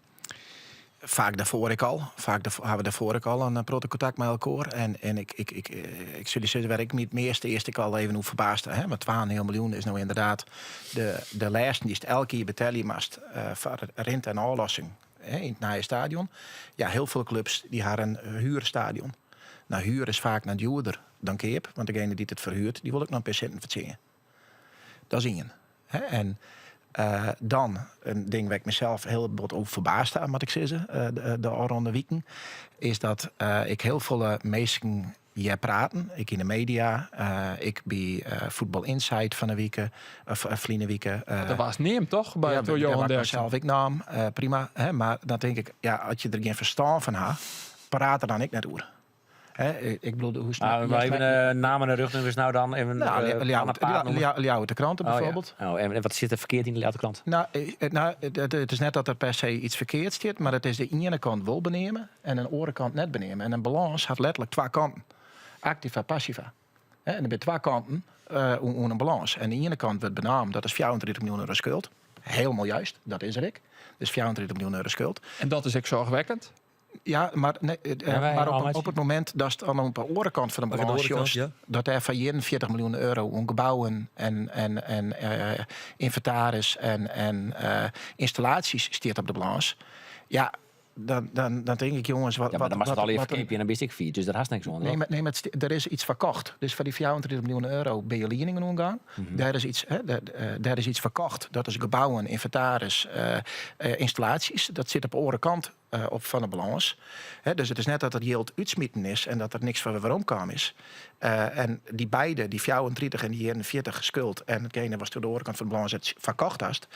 Faak dêrfoar ek al. Faak ha we dêrfoar ek al in protte kontakt mei elkoar. En, en ik, ik, ik, ik sil dy sizze wêr ik my it measte earst ek al even oer ferbaasd ha. Want 2,5 miljoen is no ynderdaad de, de lêsten dy'tst elk jier betelje moatst uh, foar rinte en ôflossing hè, yn it nije stadion. Ja, hiel folle klups dy ha in huerstadion. No, huer is faak noch djoerder dan keap, want degene dy't it ferhuert, dy wol ek noch in pear sinten fertsjinje. Dat is ien. Hè, en uh, dan in ding wêr't ik mysels hiel bot oer ferbaasd ha, moat ik sizze, uh, de, de ôfrûne wiken, is dat uh, ik hiel folle minsken hear praten. Ek yn de media, ek by Voetbal Insight fan 'e wike, of ferline wike. Dat waard neamd, toch? By ja, troch Johan Derksen. Sels ek naam, prima. Hè, mar dan tink ik, ja, as je der gjin ferstân fan ha, praat der dan ek net oer. Hè, ik bedoel, hoe snap Maar even uh, namen en rugnummers nou dan? Even, nou, Ljouwerter Krante oh, bijvoorbeeld. Ja. Oh, en wat sit der ferkeard yn de Ljouwerter Krante? Nou, nou it is net dat der per se iets ferkeard stiet, mar it is de iene kant wol beneame en in oare kant net beneame. En in balâns hat letterlik twa kanten. Aktiva, passiva. En der binne twa kanten uh, oan in balâns. En de iene kant wurdt benaam, dat is 34 miljoen euro skuld. Helemaal juist, dat is er ek. Dus 34 miljoen euro skuld. En dat is ek zorgwekkend? Ja, mar, nee, eh, mar op, op it momint datst oan de oare kant fan de balâns sjochst, ja. dat der foar 41 miljoen euro oan gebouwen en, en, en uh, ynventaris en, en uh, ynstallaasjes stiet op de balâns. Ja, dan, dan, dan tink ik, jonges, wat. Ja, mar dan moatst it allegear ferkeapje en dan bist ek fier, dus dêr hast niks oan. Nee, mar, nee, mar der is iets ferkocht. Dus foar dy 34 miljoen euro binne lieningen oangongen. Mm -hmm. Dêr is iets, hè, dêr, dêr is iets ferkocht. Dat is gebouwen, ynventaris, uh, ynstallaasjes. Dat sit op de oare kant uh, op fan de balâns. dus it is net dat it jild útsmiten is en dat der niks foar weromkaam is. Uh, en dy beide, dy 34 en dy 41 skuld en itgene watst oan de oare kant fan de balâns it ferkocht hast,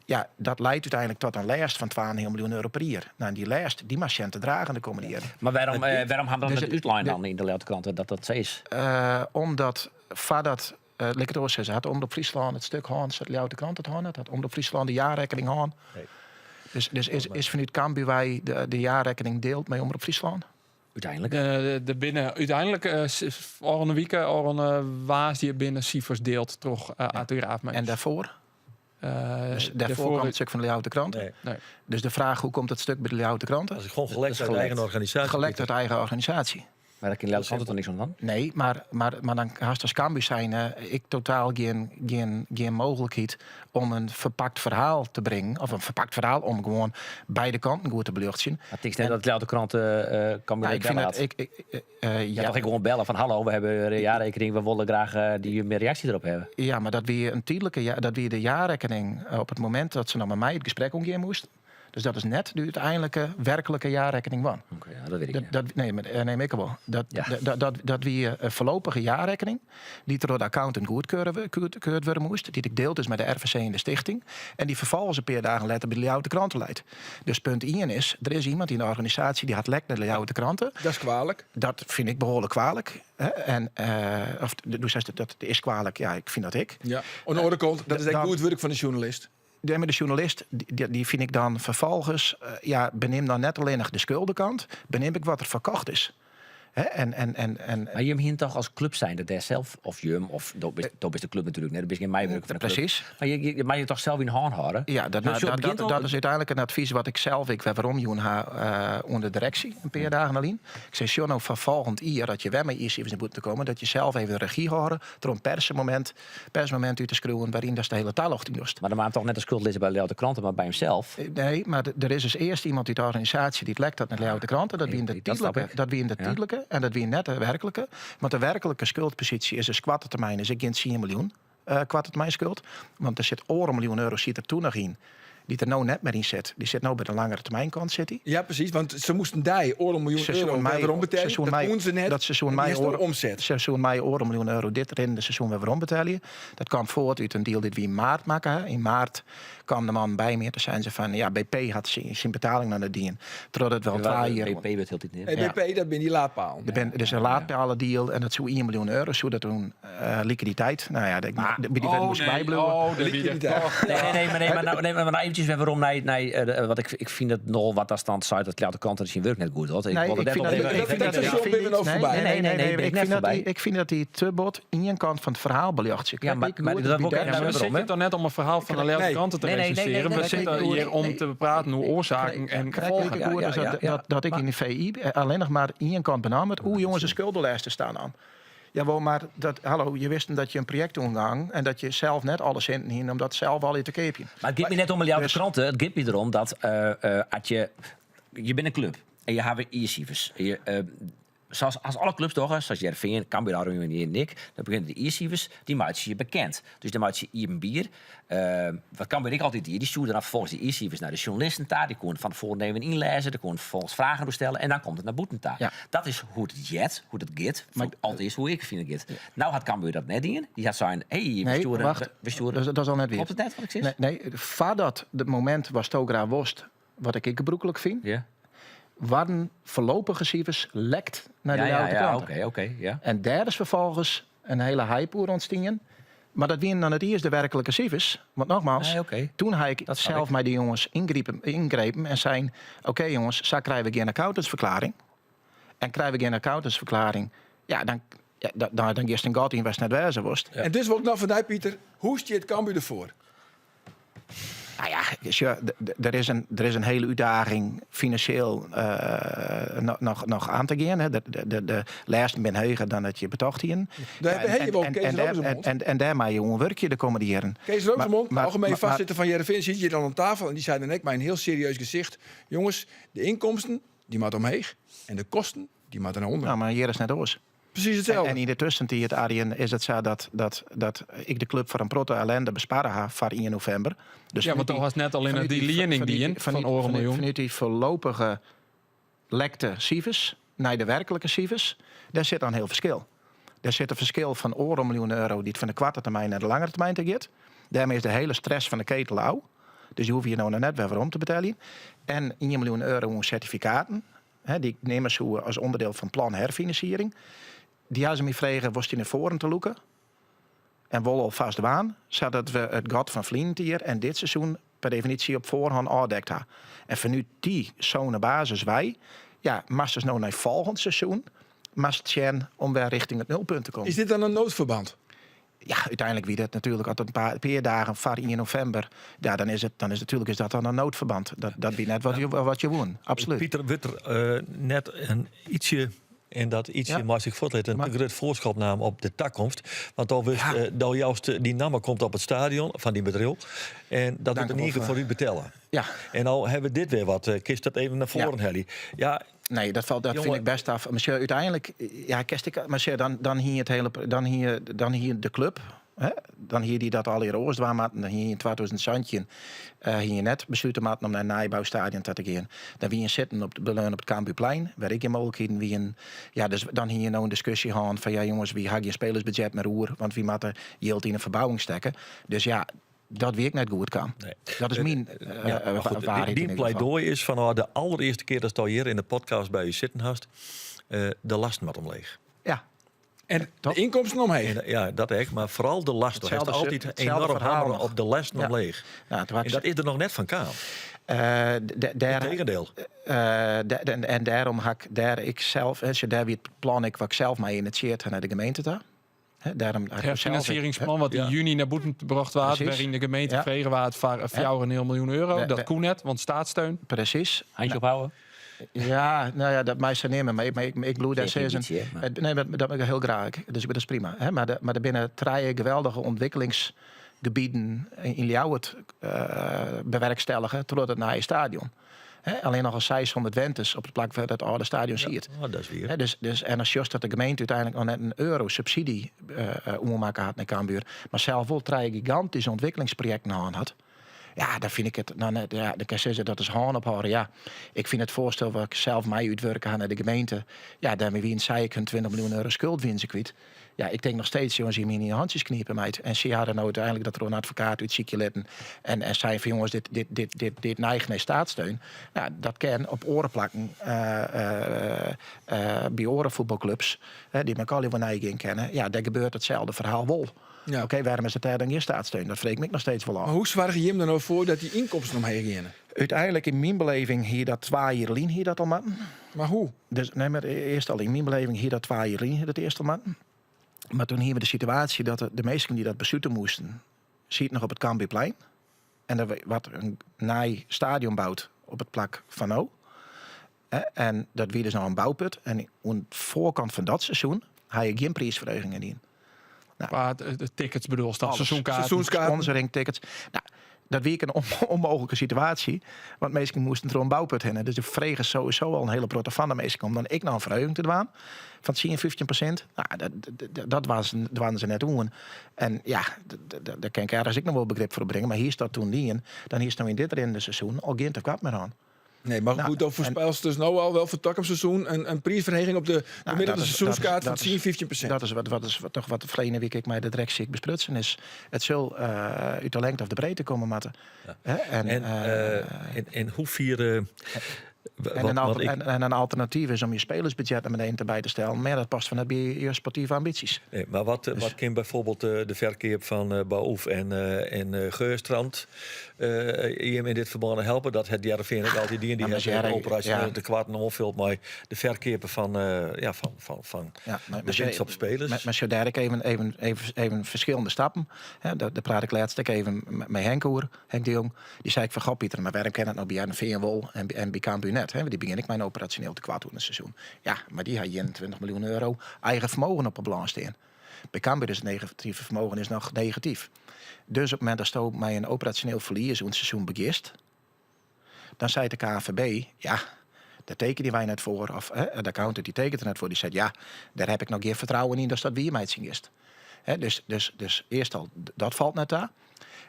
ja, dat leidt úteinlik ta in lêst fan 2,5 miljoen euro per jier. No, en dy lêst, dy moatst sjen te dragen de kommende jierren. Mar wêrom, uh, wêrom ha dan it útlein dan yn de Ljouwerter Krante dat dat sa is? Uh, omdat foardat Uh, lit ik it oars sizze, hat Omrop Fryslân it stik hân, sa't Ljouwerter Krante it hân hat? Hat Omrop Fryslân de jaarrekkening hân? Nee. Dus, dus is, is fanút Cambuur wei de, de jaarrekkening dield mei Omrop Fryslân? Úteinlik. Uh, der binne úteinlik uh, ôfrûne wike, ôfrûne woansdei binne sifers dield troch uh, Arthur Graaf. En dêrfoar? Dus dêrfoar kaam it stik fan de Ljouwerter Krante. Nee. Nee. Dus de fraach hoe komt it stik by de Ljouwerter Krante? Dat is gewoan gelekt út eigen organisaasje. Gelekt út eigen organisaasje. Mar dêr kin Ljouwerter Krante toch niks oan dwaan? Nee, mar, mar, mar dan hast as Cambuur zijnde ek totaal gjin, gjin, gjin mooglikheid om in ferpakt ferhaal te bringen. Of in ferpakt ferhaal om gewoan beide kanten goed te beljochtsjen. Mar tinkst net dat Ljouwerter Krante uh, Cambuur Ja, ik fyn belle dat, hat? ik, ik, uh, Ja, ja, toch ek gewoan belle fan hallo, we hawwe in jaarrekening, we wolle graach uh, dy mear reaksje derop hawwe. Ja, mar dat wie in tydlike, ja, dat wie de jaarrekkening op it momint dat se noch mei my it gesprek oangean moasten. Dus dat is net de úteinlike werklike jaarrekkening wan. Oké, ja, dat wit ik Dat, net. dat, nee, mar, eh, nee, ik wol. Dat, Ja. dat, dat, dat wie in foarlopige jaarrekkening dy't troch de accountant goedkeurd wurde moast, dy't ek dield is mei de RVC en de stichting, en dy't ferfolgens in pear dagen letter by de Ljouwerter Krante leit. Dus punt ien is, der is iemand yn de organisaasje dy hat lekt nei de Ljouwerter Krante. Dat is kwalik. Dat fyn ik behoarlik kwalik. Hè? En, uh, of do seist dat is kwalik, ja, ik fyn dat ek. Ja. Oan de oare kant, dat is ek Dan- goed wurk fan de sjoernalist. Nee, mar de sjoernalist, dy, dy fyn ik dan ferfolgens, uh, ja, beneam dan net allinnich de skuldekant, beneam ek wat der ferkocht is. Hè, en, en, en, en, Mar jim hiene toch as klup zijnde dêr sels, of jim, of do bist, do bist de klup natuerlik net, do bist gjin meiwurker fan de klup. Presys. Mar je, je, mar je toch sels yn hân hâlde? Ja, dat, Dus nou, jo dat, begjint dat, al- dat is úteinlik in advys wat ik sels ek wer weromjûn ha uh, oan de direksje in pear dagen lyn. Ik sei, sjoch no foar folgjend jier, dat je wer mei jiersifers nei bûten komme, dat je sels even de regy hâlde troch in persemomint, persmomint út te skriuwen wêryn datst de hiele taljochting dochst. Mar dan moat toch net de skuld lizze by de Ljouwerter Krante, mar by himsels. Nee, mar der is dus earst iemand út de organisaasje dy't lekt hat nei de Ljouwerter Krante. Dat wie de Dat snap tydlike, ik. dat wie de Ja. tydlike en dat wie net de werklike. Want de werklike skuldposysje is dus koarte termyn is ek gjin 10 miljoen uh, koarte termyn skuld. Want der sit oardel miljoen euro sit der toen noch yn. Dy't der no net mear yn sit. Dy sit no by de langere termynkant sit dy. Ja, presys, want se moasten dy oardel miljoen Se euro soene my, wer werombetelje. se soene Dat my, koene se net. dat se soene En dy my hast no oar- omset. Se soene my oardel miljoen euro dit rinnende seizoen wer werombetelje. Dat kaam fuort út in deal dy't wy yn maart makke ha. Yn maart kaam de man by my en toen seinen se fan, ja, BP hat syn betaling noch net dien. Trochdat we al twa jier... BP wurdt hieltyd neamd. Hey, BP, dat binne dy laadpalen. Der bin, dus in laadpaledeal en dat soe 1 miljoen euro, soe dat toen uh, likwiditeit. No ja, ik, by dy wurden moast ik bybliuwe. Oh, de Liquiditeit. Nee, nee, nee, maar, nee, maar, nou, nee, maar nou eventjes eventjes wer werom nei, nei eh, wat ik, ik fyn dat nochal wat datst dan seist dat Ljouwerter Krante syn wurk net goed docht. Ik Nee, wol ik it fyn net dat, op ik fyn dat dat, ik station fyn binne we niet- no nee, foarby. nee, nee, Nee, nee, nee, ben ik ik net fyn dat foarby. dy, ik fyn dat dy te bot ien kant fan it ferhaal beljochtsje. Ja, maar- Ik maar goed, dat wol ik by even Ja, maar we waarom, zitten hè? toch net om een verhaal van de Ljouwerter Nee. Kranten te Nee, nee, nee, recenseren. nee, We nee, zitten nee, hier nee, om nee. te bepraten hoe oorzaken en Krekt gevolgen. like goed ja, als ja, dat, ja. dat, dat ik yn de VI alleen nog maar ien kant benamd. Oeh, jongens, de skuldenlijsten staan aan. Jawel, maar dat, hallo, je wist dat je een project omgang en dat je zelf net alle centen hing om dat zelf al in te keepjen. Maar het gaat me net om de Ljouwerter Dus- Kranten. Het gaat me erom dat eh, als je, je bent een club en je hebt jiercijfers. Je, zoals als alle clubs toch, zoals Hearrenveen, Cambuur, Arun en ik, dan beginnen de jiercijfers, die maak je bekend. Dus dan maak je hier een bier. Wat Cambuur ik altijd die, die sturen dan vervolgens die jiercijfers naar de journalisten daar. Die konden van tevoren even inlezen, die konden vervolgens vragen doorstellen en dan komt het naar boeten daar. Ja. Dat is hoe het jet, hoe het git. Maar altijd is hoe ik vind het git. Nou had Cambuur dat net in. Die had zijn, hey, we Nee, sturen, wacht. we, we sturen. Dat, is- dat is al net weer. Klopt het net wat ik zeg? Nee, nee voordat het moment was Togra worst, wat ik gebroekelijk vind, Ja. waren voorlopige cijfers lekt naar de Ja, ja, Ljouwerter ja, Kranten. oké, oké, ja. En daar is vervolgens een hele hype oer ontstaan. Maar dat waren dan het eerst de werkelijke cijfers. Want nogmaals, Nee, oké. toen had ik Dat snap zelf ik. met die jongens ingrepen, ingrepen en zei: Oké jongens, zo krijgen we geen accountantsverklaring. En krijgen we geen accountantsverklaring, ja, dan, ja, dan, dan, dan is het een gat in waar het net wezen worst. En dus wil ik nou van Pieter, hoe stiet Cambuur ervoor? Nou ja, dus ja, er is een hele uitdaging financieel nog, nog aan te gaan. Hè. De lijsten zijn hoger dan dat je betocht hier. Daar Ja, heb je wel Kees en, Roozemond. en daarmee jongen werk je de komende jaren. Kees Roozemond, Maar- algemeen maar- vastzitter van Hearrenveen, zit hier dan aan tafel. En die zei dan ook met een heel serieus gezicht... Jongens, de inkomsten, die moeten omheeg. En de kosten, die moeten naar onder. Nou, maar hier is net oors. Precies hetzelfde. En in de tussentijd, Arjen, is het zo dat ik de club voor een protte ellende besparen ha voor 1 november. Dus Ja, want vanuit dat was net al in vanuit die lening die in van oren miljoen. Vanuit die voorlopige lekte cijfers naar de werkelijke cijfers, daar zit dan heel verschil. Daar zit een verschil van oren miljoen euro die het van de kwarte termijn naar de langere termijn te gaat. Daarmee is de hele stress van de ketel lauw. Dus die hoef je nou net weer om te betalen. En 1 miljoen euro aan certificaten. Hè, die nemen ze als onderdeel van plan herfinanciering. Die hadden ze me vragen, was die naar voren te loeken? En wol alvast waan, zodat we het gat van Vlientier en dit seizoen per definitie op voorhand afdekt hebben. En vanuit die zo'n basis wij, ja, masters nou naar volgend seizoen, mast tjen om weer richting het nulpunt te komen. Is dit dan een noodverband? Ja, uiteindelijk wie dat natuurlijk altijd een paar dagen voor 1 november. Ja, dan is het, dan is natuurlijk is dat dan een noodverband. Dat wie net wat je woont. Absoluut. Pieter Witter net een ietsje en dat ietsje Ja. maar zich voortleed een Maar- te groot voorschotnaam op de toekomst. Want dan wist, Ja. dan juist die naam komt op het stadion van die bedrijf. En dat Dank wordt in ieder wel, geval voor u betellen. Ja. En nou hebben we dit weer wat. Kist dat even naar voren, Ja. Helly. Ja, Nee, dat, valt, dat vind Jongen. ik best af. Maar uiteindelijk, ja, kerst ik, maar dan, dan hier het hele, dan hier, dan hier de club. Hè? Dan hier die dat al hier oors maten. Dan hier in 2017 hier net besluiten maten om naar een nijbouwstadion te gaan. Dan wie zitten op de beleun op het Cambuurplein, waar ik in mogelijkheden wie een, ja, dus dan hier nou een discussie gaan van ja jongens, wie haak je spelersbudget met roer, want wie moet er geld in een verbouwing stekken. Dus ja, dat weet ik net goed kan. Nee. Dat is mijn ja, maar goed, waarheid die, in die ieder geval. pleidooi is van oh, de allereerste keer dat je hier in de podcast bij u zitten hast, de lasten wat omleeg. Ja. En Toch? de inkomsten omheen. En, ja, dat echt, maar vooral de lasten. Hij heeft Hetzelfde altijd hetzelfde enorm verhaal hameren nog. op de lasten Ja. omleeg. Nou, toen had En ik dat is er nog net van kaam. Daar, Tegendeel. en daarom had ik daar ik zelf, hè, zo daar wie het plan ik wat ik zelf mij initieerd heb naar de gemeente daar. Hè, daarom had ik Het zelf- financieringsplan wat in Ja. juni naar boeten gebracht werd, Precies. waarin de gemeente Ja. vregen waard voor 4,5 miljoen euro. Dat kon net, want staatssteun. Precies. Handje ophouden. Ja, nou ja, dat mij zou nemen. Maar ik bedoel, daar Geen is een, ambitie, hè, maar- nee, dat ben ik heel graag. Dus dat is prima. Hè? Maar er binnen drie geweldige ontwikkelingsgebieden in Ljouwert bewerkstelligen tot het nieuwe stadion. Hè? Alleen nog al 600 wentes op het plak waar dat oude stadion ziet. Oh, dat is weer. Hè, dus, en als just dat de gemeente uiteindelijk nog net een euro subsidie ommaken had naar Cambuur, maar zelf wel drie gigantische ontwikkelingsprojecten aan had. Ja, daar vind ik het. Nou, net, ja, dan kan je zeggen dat is haan ophouden. Ja, ik vind het voorstel wat ik zelf mij uitwerken aan naar de gemeente. Ja, daarmee wien zei ik hun 20 miljoen euro schuld win ze kwijt. Ja, ik denk nog steeds, jongens, hier in je handjes kniepen, meid. En ze hadden nou uiteindelijk dat er een advocaat uit ziekje letten. En zei van, jongens, dit neigt naar staatssteun. Nou, dat kan op oren plakken bij orenvoetbalclubs, hè, die elkaar wel neiging kennen. Ja, daar gebeurt hetzelfde verhaal wel. Ja. Oké, wêrom is it dêr dan gjin staatssteun? Dat freegje ik my noch steeds wol ôf. Mar hoe soargje jim der no foar dat dy ynkomsten omheech geane? Uteinlik yn myn beleving hie dat twa jier lyn hie dat al moatten. Mar hoe? Dus, nee, mar earst al yn myn beleving hie dat twa jier lyn hie dat earst al moatten. Mar toen hiene we de situaasje dat de, de minsken dy't dat beslute moasten, sieten noch op it Cambuurplein. En der waard in nij stadion boud op it plak fan no. En dat wie dus noch in bouput. En oan de foarkant fan dat seizoen ha je gjin priisferhegingen dien. Nou, Maar de tickets bedoelst dan? Alles. Seizoenkaarten? Seizoenskaarten. Sponsoring, tickets. Nou, dat wie ek in ûnmooglike situaasje. Want minsken moasten troch in bouput hinne. Dus de frege sowieso al in hiele protte fan de minsken om dan ek noch in ferheging te dwaan. Fan 10, 15%. Nou, dat, dat, dat was, dwaan se net oan. En ja, dêr kin ik ergens ek noch wol begrip foar opbringe. Mar hiest dat toen dien, dan hiest no yn dit rinnende seizoen al gjin tekoart mear hân. Nee, mar Nou, goed, dan foarspelst dus no al wel foar takom seizoen in priisferheging op de Nou, gemiddelde dat is- seizoenskaart fan dat is- 10, 15%. Dat is wat, wat is wat, toch wat de ferline wike ek mei de direksje ek besprutsen is. It sil eh, út de lengte of de breedte komme moatte. Hè, En, En, eh, eh, en hoe fier... en, een want ik- en een alternatief is om je spelersbudget naar beneden te bij te stellen. Maar ja, dat past van net bij je sportieve ambities. Nee, maar wat, Dus- wat kan bijvoorbeeld de verkeer van Baouf en, en Geurstrand hem in dit verband helpen? Dat het Hearrenfean ook altijd die en die Ja, maar hebben ze- operationele ja. tekorten oanvult mei de ferkeap fan, ja, fan Ja, maar, de winst op spelers. Maar, maar zo daar ik even verschillende stappen. Hè, daar praat ik laatst ook even met Henk over, Henk de Jong. Die zei ik van, goh Pieter, maar waarom kan het nou bij Hearrenfean wol en bij Cambuur net? Hè? Want die begin ik mijn operationeel tekwart in het seizoen. Ja, maar die had 21 miljoen euro eigen vermogen op de balans staan. Bij Cambuur is het negatieve vermogen is nog negatief. Dus op het moment dat je mij een operationeel verlies in het seizoen begist, dan zei de KNVB, ja, daar tekenen wij net voor. Of hè, de accountant die tekent er net voor. Die zei, ja, daar heb ik nog geen vertrouwen in dat dat wie mij is. Hè, dus eerst al, dat valt net daar.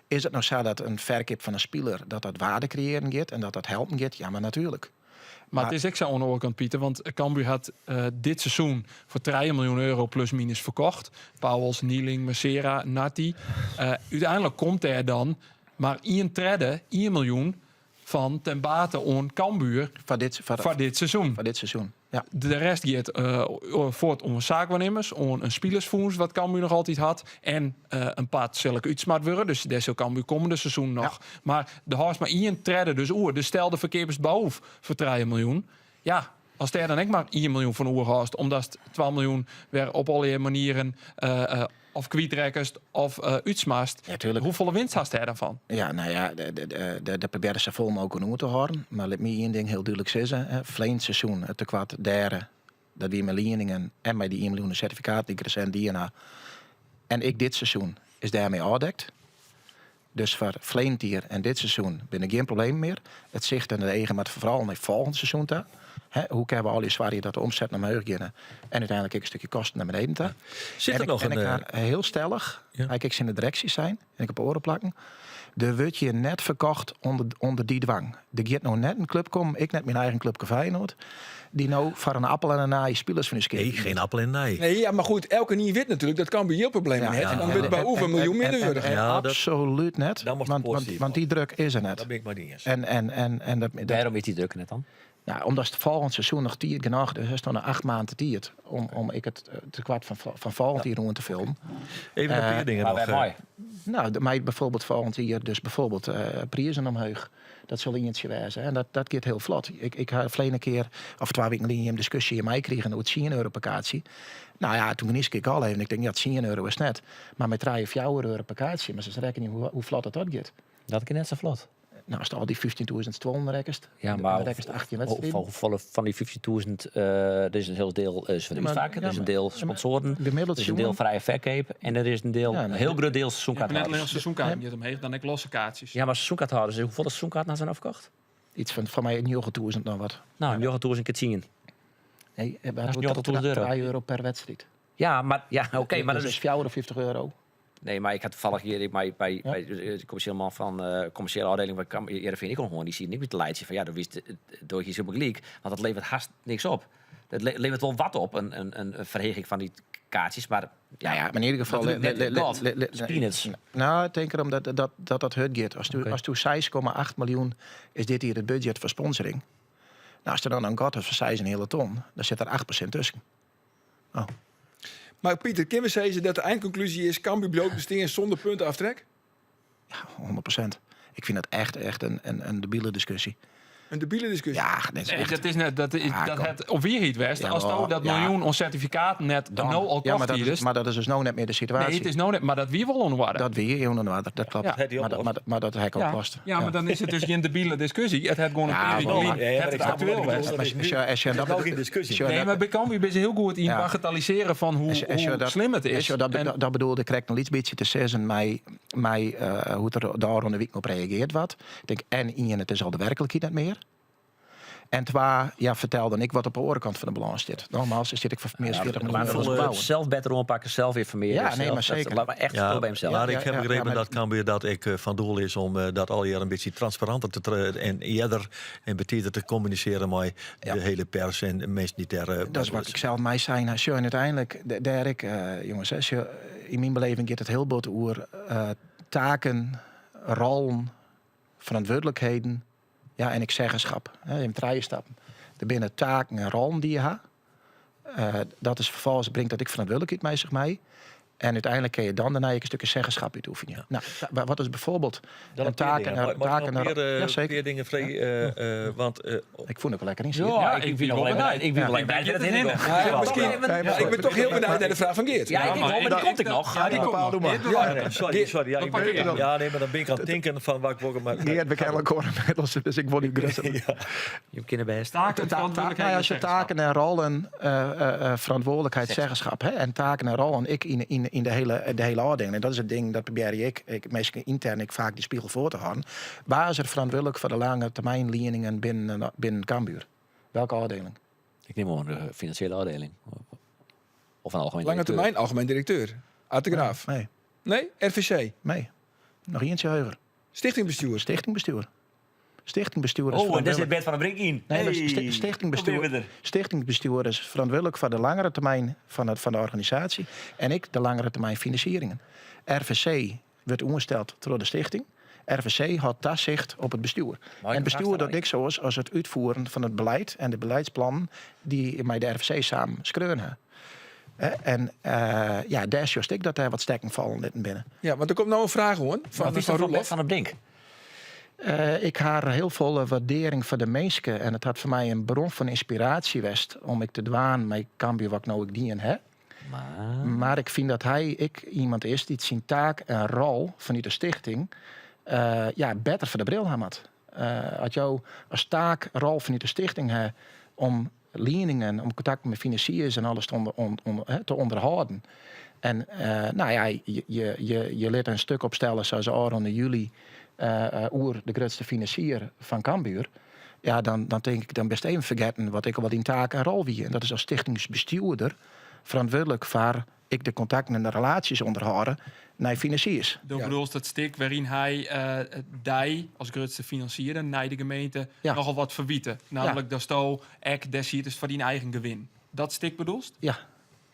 Is het nou zo dat een verkoop van een speler dat dat waarde creëren gaat en dat dat helpen gaat? Ja, maar natuurlijk. Maar het is ook zo aan de andere kant, Pieter. Want Cambuur had dit seizoen voor 3 miljoen euro plus minus verkocht. Pauwels, Nieling, Mercera, Nati. Uiteindelijk komt er dan maar 1 tredde, 1 miljoen van ten bate oan Cambuur Van voor dit seizoen. Van dit seizoen, ja. De rest gaat voort om zaakwaarnemers, om een spelersfonds wat Cambuur nog altijd had. En een paar zal ik uitsmaakt worden. Dus daar zal Cambuur komende seizoen nog. Maar de haast maar 1 tredde dus oer. Dus stel de verkeerders boven voor 3 miljoen. Ja, als daar dan ook maar 1 miljoen van oer haast, omdat het 12 miljoen weer op alle manieren of kwijtrekkers of uitsmaast. Ja, tuurlijk. Hoeveel winst haast hij daarvan? Ja, nou ja, de probeerde ze vol mogelijk noemen te houden. Maar laat me één ding heel duidelijk zeggen. Hè. Verleden seizoen, het tekwart derde, dat wie met leningen en met die 1 miljoen certificaat die ik recent DNA. En ik dit seizoen is daarmee afgedekt. Dus voor verleden jaar en dit seizoen ben ik geen probleem meer. Het zicht en de eigen, maar vooral in het volgende seizoen te. Hè, hoe kunnen we al die zwaar dat de omzet naar omhoog gaan en uiteindelijk ook een stukje kosten naar beneden te. Zit er En nog ik een, ga heel stellig, Ja. ik in de directie zijn en ik op oren plakken. Er wordt je net verkocht onder die dwang. Er gaat nou net een club komen, ik net mijn eigen club Feyenoord, die nou voor een appel en een naai spelers van de Nee, skip. geen appel en naai. Nee, ja, maar goed, elke nieuw wit natuurlijk, dat kan bij je problemen hebben. En dan wordt bij Oever een miljoen minder worden. Ja, dat Absoluut net, Dan mag de portie want die druk is er net. Daar ben ik maar niet eens. Waarom is die druk net dan? Nou, omdat het volgend seizoen nog tiert genoeg, dus is het nog 8 maanden tiert om ik het tekwart van volgend jaar rond te vullen. Even een paar dingen Maar nog, wij mooi. Nou, de, mij bijvoorbeeld volgend jaar, dus bijvoorbeeld prijzen omhoog. Dat zal eentje wezen. En dat gaat heel vlot. Ik had verleden keer, of 2 weken geleden, een discussie in mij kregen over 10 euro per kaartje. Nou ja, toen geniet ik al even. Ik denk, ja, 10 euro is net. Maar met 3 of 4 euro per kaartje. Maar ze rekenen niet hoe vlot dat, dat gaat. Dat ik net zo vlot. Nou, als het al die 15.000 stonden rekest, Ja, dan maar rekest 18 wedstrijden. hoeveel van die 15.000, er is een heel deel is van de Ja, maar uitvakken, er is een ja, deel maar sponsoren, gemiddeld er is een deel jongen. vrije verkoop en er is een deel, Ja, een nee. heel groot deel Ja, seizoenkaarthouders. net alleen als seizoenkaart niet omheen, dan ik losse kaartjes. Ja, maar seizoenkaarthouders, hoeveel seizoenkaarten zijn afgekocht? Iets van mij 9.000 nog wat. Nou, 9.000 keer 10. Nee, we Dat is hebben 9.000 euro. 3 euro per wedstrijd. Ja, maar, ja, oké, maar Dus dat is is 54 euro. Nee, maar ik had toevallig hier ik, bij, bij de commerciële man van commerciële afdeling van Heerenveen, ik kon gewoon die zie ik met het lijstje van ja, dat wist door je super leak, want dat levert haast niks op. Dat levert wel wat op, een verheging van die kaartjes, maar ja, Nou ja, maar in ieder geval, dat doet net God. Dat is peanuts. Nou, ik denk erom dat dat hard gaat. Als du 6,8 miljoen is dit hier het budget voor sponsoring. Nou, als er dan een gat is van 6 een hele ton, dan zit er 8% tussen. Oh. Mar Pieter, kinne we sizze dat de einkonklúzje is Cambuur bliuwt bestean sûnder puntaftrek? Ja, 100%. Ik fyn dat echt, echt in debile diskusje. In debile diskusje? Ja, dat is Nee, echt... dat is net, dat is, Ah, dat kom. het op wierheid west. Ja, Als wel, dat ja. miljoen oan sertifikaten net Dan. no al ja, maar kocht dat hier is, is. maar dat is dus no net mear de situaasje. Nee, it is no net, mar dat wie wol oan oarder. Dat wie oan oarder, dat kloppet. Ja. Het die Maar, dat, oplost. maar, maar dat heb ik ja. oplost. Ja, maar dan is it dus gjin debile diskusje. It hat gewoan in Ja, pear wel, wike maar- lyn Ja, ja, maar het ik snap aktueel wat je west. bedoelt. Maar is nu- als je- als je het is dat nou geen discussie. als je Nee, dat- maar bij Cambuur ben ze hiel goed yn Ja. bagatellisearjen fan hoe, Als je- als je hoe dat- slim it als is. je dat, En- dat, dat bedoelde ik krekt in lyts bytsje te sizzen mei, mei eh, hoe't der dêr oan de wike op reagearre waard. Ik tink, en ien, it is al de werklikheid net mear. En twa, ja, fertelde ik wat op de oare kant fan de balâns sit. Nogmaals, sit ik foar mear as 40 Maar miljoen euro te volle bouwen. zelf better oanpakke, zelf ynformearje. Ja, nee, zelf- maar dat- zeker. Laat maar echt het probleem zelf. Maar Ja, ik heb ja, begrepen ja, maar- dat Cambuur dat ik eh, fan doel is om eh, dat al jaren in bytsje transparanter te tre- en earder en betider te kommunisearjen mei Ja. de hiele pers en de minsken dy't dêr. eh, Dat is wat ik sels mei sein ha. Sjoch, en úteinlik, dêr ek, eh, jonges, hè, sjoch, yn myn beleving giet it hiel bot oer eh, taken, rollen, ferantwurdlikheden ja, en ek zeggenschap. Hè, yn trije stappen. Der binne taken en rollen dy't je ha. Eh, dat is ferfolgens bringt dat ek ferantwurdlikheid mei sich mei. En úteinlik kinne je dan dêrnei ek in stikje zeggenschap útoefenje. No, wat is byfoarbyld Dan in in pear taak dingen. en Mag- mag ik taak nog en in pear, eh, Ja, zeker. pear dingen vrij, eh, eh, want eh, Ik fûn it wol lekker yn. Ja, Ja, ik ik wie wie wel wel benijd. benijd. Ik wie wel Ja. benijd. Ik Dat ben in het Misschien, ja, ik ben toch hiel benijd nei de fraach fan Geert. Ja, ik Ja, ik maar wel, mar dy ik- komt ek noch. Ja, dy komt Bepaal, noch. doe mar. Dit bewaar ik. sorry, sorry. Ja, ik pak ben, ik dan. ja, nee, mar dan bin ik oan it tinken fan wat ik wol, mar Geert, we kennen elkoar ynmiddels, dus ik wol dy grutter. Je kinne bêst. Taken, Ta- ferantwurdlikheid nou ja, en als je zeggenschap. taken en rollen, eh, eh, eh, ferantwurdlikheid, zeggenschap. Hè? En taken en rollen, ik yn de hiele ôfdieling. En dat is it ding, dat probearje ik, ik minsken yntern ek faak dy spegel foar te hâlden. Wa is der ferantwurdlik foar de lange termyn lieningen binnen, binnen Cambuur? Welke ôfdieling? Ik nim oan de finansjele ôfdieling. Of in algemien Lange direkteur. termyn, algemien direkteur. Ard de Graaf. Nee, Nee, RVC. nee. Noch ientsje heger. Stichtingbestjoer. Stichtingbestjoer. Stichtingbestjoer is Oh, en dêr sit ferantwurdlik. Bert van den Brink yn. Nee, mar Hey, stichtingbestjoer, hoe binne we der? stichtingbestjoer is ferantwurdlik foar de langere termyn fan, it, fan de organisaasje en ek de langere termyn finansieringen. RVC wurdt oansteld troch de stichting. RVC hat tasicht op it bestjoer. Maar En ik bestjoer vraag docht niks oars as it útfieren fan it belied en de beliedsplannen dy't mei de RVC samen skreaun ha. Hè, En eh, ja, dêr sjochst ek dat dêr wat stekken fallen litten binne. Ja, want der komt no in fraach oan Wat fan, is fan dat fan Bert Roelof. van den Brink? Eh, ik ha hiel folle wurdearring foar de minske. En it hat foar my in bron fan ynspiraasje west om ek te dwaan mei Cambuur wat ik no ek dien ha. Mar... Mar ik fyn dat hy ek iemand is dy't syn taak en rol fanút de stichting eh, ja, better foar de bril ha moat. Eh, as jo as taak rol fanút de stichting ha om lieningen, om kontakt mei finansiers en alles te, ûnder, on, on, hè, te ûnderhâlden. En eh, no ja, je, je, je, je lit in stik opstelle sa as ôfrûne july eh, eh, oer de grutste finansier fan Cambuur. Ja, dan, dan tink ik, dan bist even fergetten wat ek al wat dyn taak en rol wie. En dat is as stichtingsbestjoerder ferantwurdlik foar ek de kontakten en de relaasjes ûnderhâlde nei finansiers. Do Ja. bedoelst dat stik wêryn't hy eh dy as grutste finansier nei de gemeente Ja. nochal wat ferwite. Namentlik datsto ek dêr sietest foar dyn eigen gewin. Dat stik bedoelst? Ja,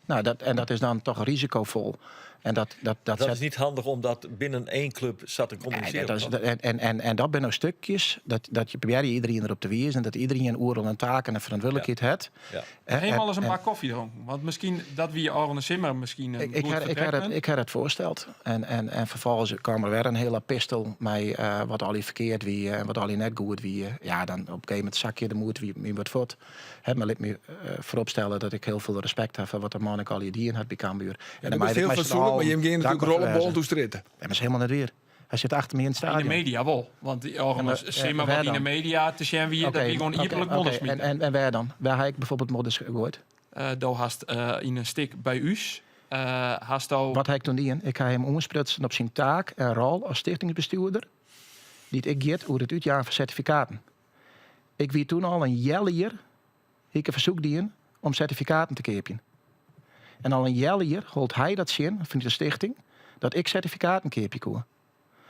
no, dat, en dat is dan toch risicofol. En dat, dat, dat, Dat set- is net handich om dat binnen één klup sa te Nee, kommunisearjen. dat is, dat- en, en, en, en dat binne no stikjes dat, dat je probearje iderien derop te wizen dat iderien oeral in taak en in ferantwurdlikheid hat. Ja. En, Helemaal eens in en- bak kofje dronken. Want miskien dat wie Arne Simmer miskien in Ik, ik, goed ha, ik, ha it, fertrekpunt. ik ha it foarsteld. En, en, en ferfolgens kaam der wer in hiele epistel mei eh, wat allegear ferkeard wie en wat allegear net goed wie. Ja, dan op in gegeven momint sakje de moed wie, my wat fuort. Hè, mar lit my eh, foaropstelle dat ik hiel folle respekt ha foar wat de man ek allegear dien hat by Cambuur. Ja, dat is hiel fatsoenlik, mar jim geane natuerlik rollebollen oer strjitte. Dat is hielendal net wier. Hy sit achter my yn it Yn de stadion. media wol. Want dy Ja, Arne mar, Simmer wêr wat yn de dan? media te sjen wie, dat Oké, wie gewoan oké, iepenlik oké. modder En, smiten. en, en wêr dan? Wêr ha ik byfoarbyld modder goaid? Eh, do hast eh, yn in stik by ús, eh hasto Wat ha ik doe dien? Ik ha him oansprutsen op syn taak en rol as stichtingsbestjoerder, dy't ek giet oer it útjaan fan sertifikaten. Ik wie doe al in healjier, hie ik in fersyk dien om sertifikaten te keapjen. En al in healjier hold hy dat tsjin fanút de stichting dat ik sertifikaten keapje koe.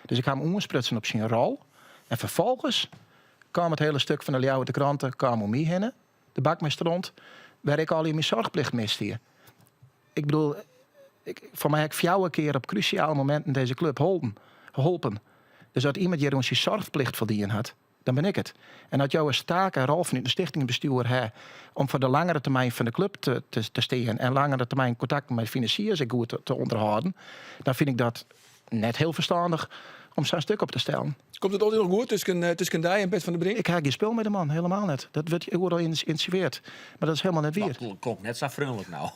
Dus ik ha him oansprutsen op syn rol. En ferfolgens kaam it hiele stik fan de Ljouwerter Krante kaam om my hinne, de bak mei stront, wêr ik al yn myn soarchplicht mist hie. Ik bedoel, ik, foar my ha ik fjouwer kear op krúsjale mominten dizze klup holpen, holpen. Dus as iemand hjir oan syn soarchplicht foldien hat, Dan bin ik it. En as jo as taak en rol fanút in stichtingbestjoer ha om foar de langere termyn fan de klup te, te, te stean en langere termyn kontakten mei finansiers ek goed te, te ûnderhâlden, dan fyn ik dat net hiel ferstannich om sa'n stik op te stellen. Komt it altyd noch goed tusken, eh, tusken dy en Bert van der Brink? Ik ha gjin spul mei de man, helemaal net. Dat wurdt oeral ynsinueard. Mar dat is helemaal net wier. Dat klonk net sa freonlik nou.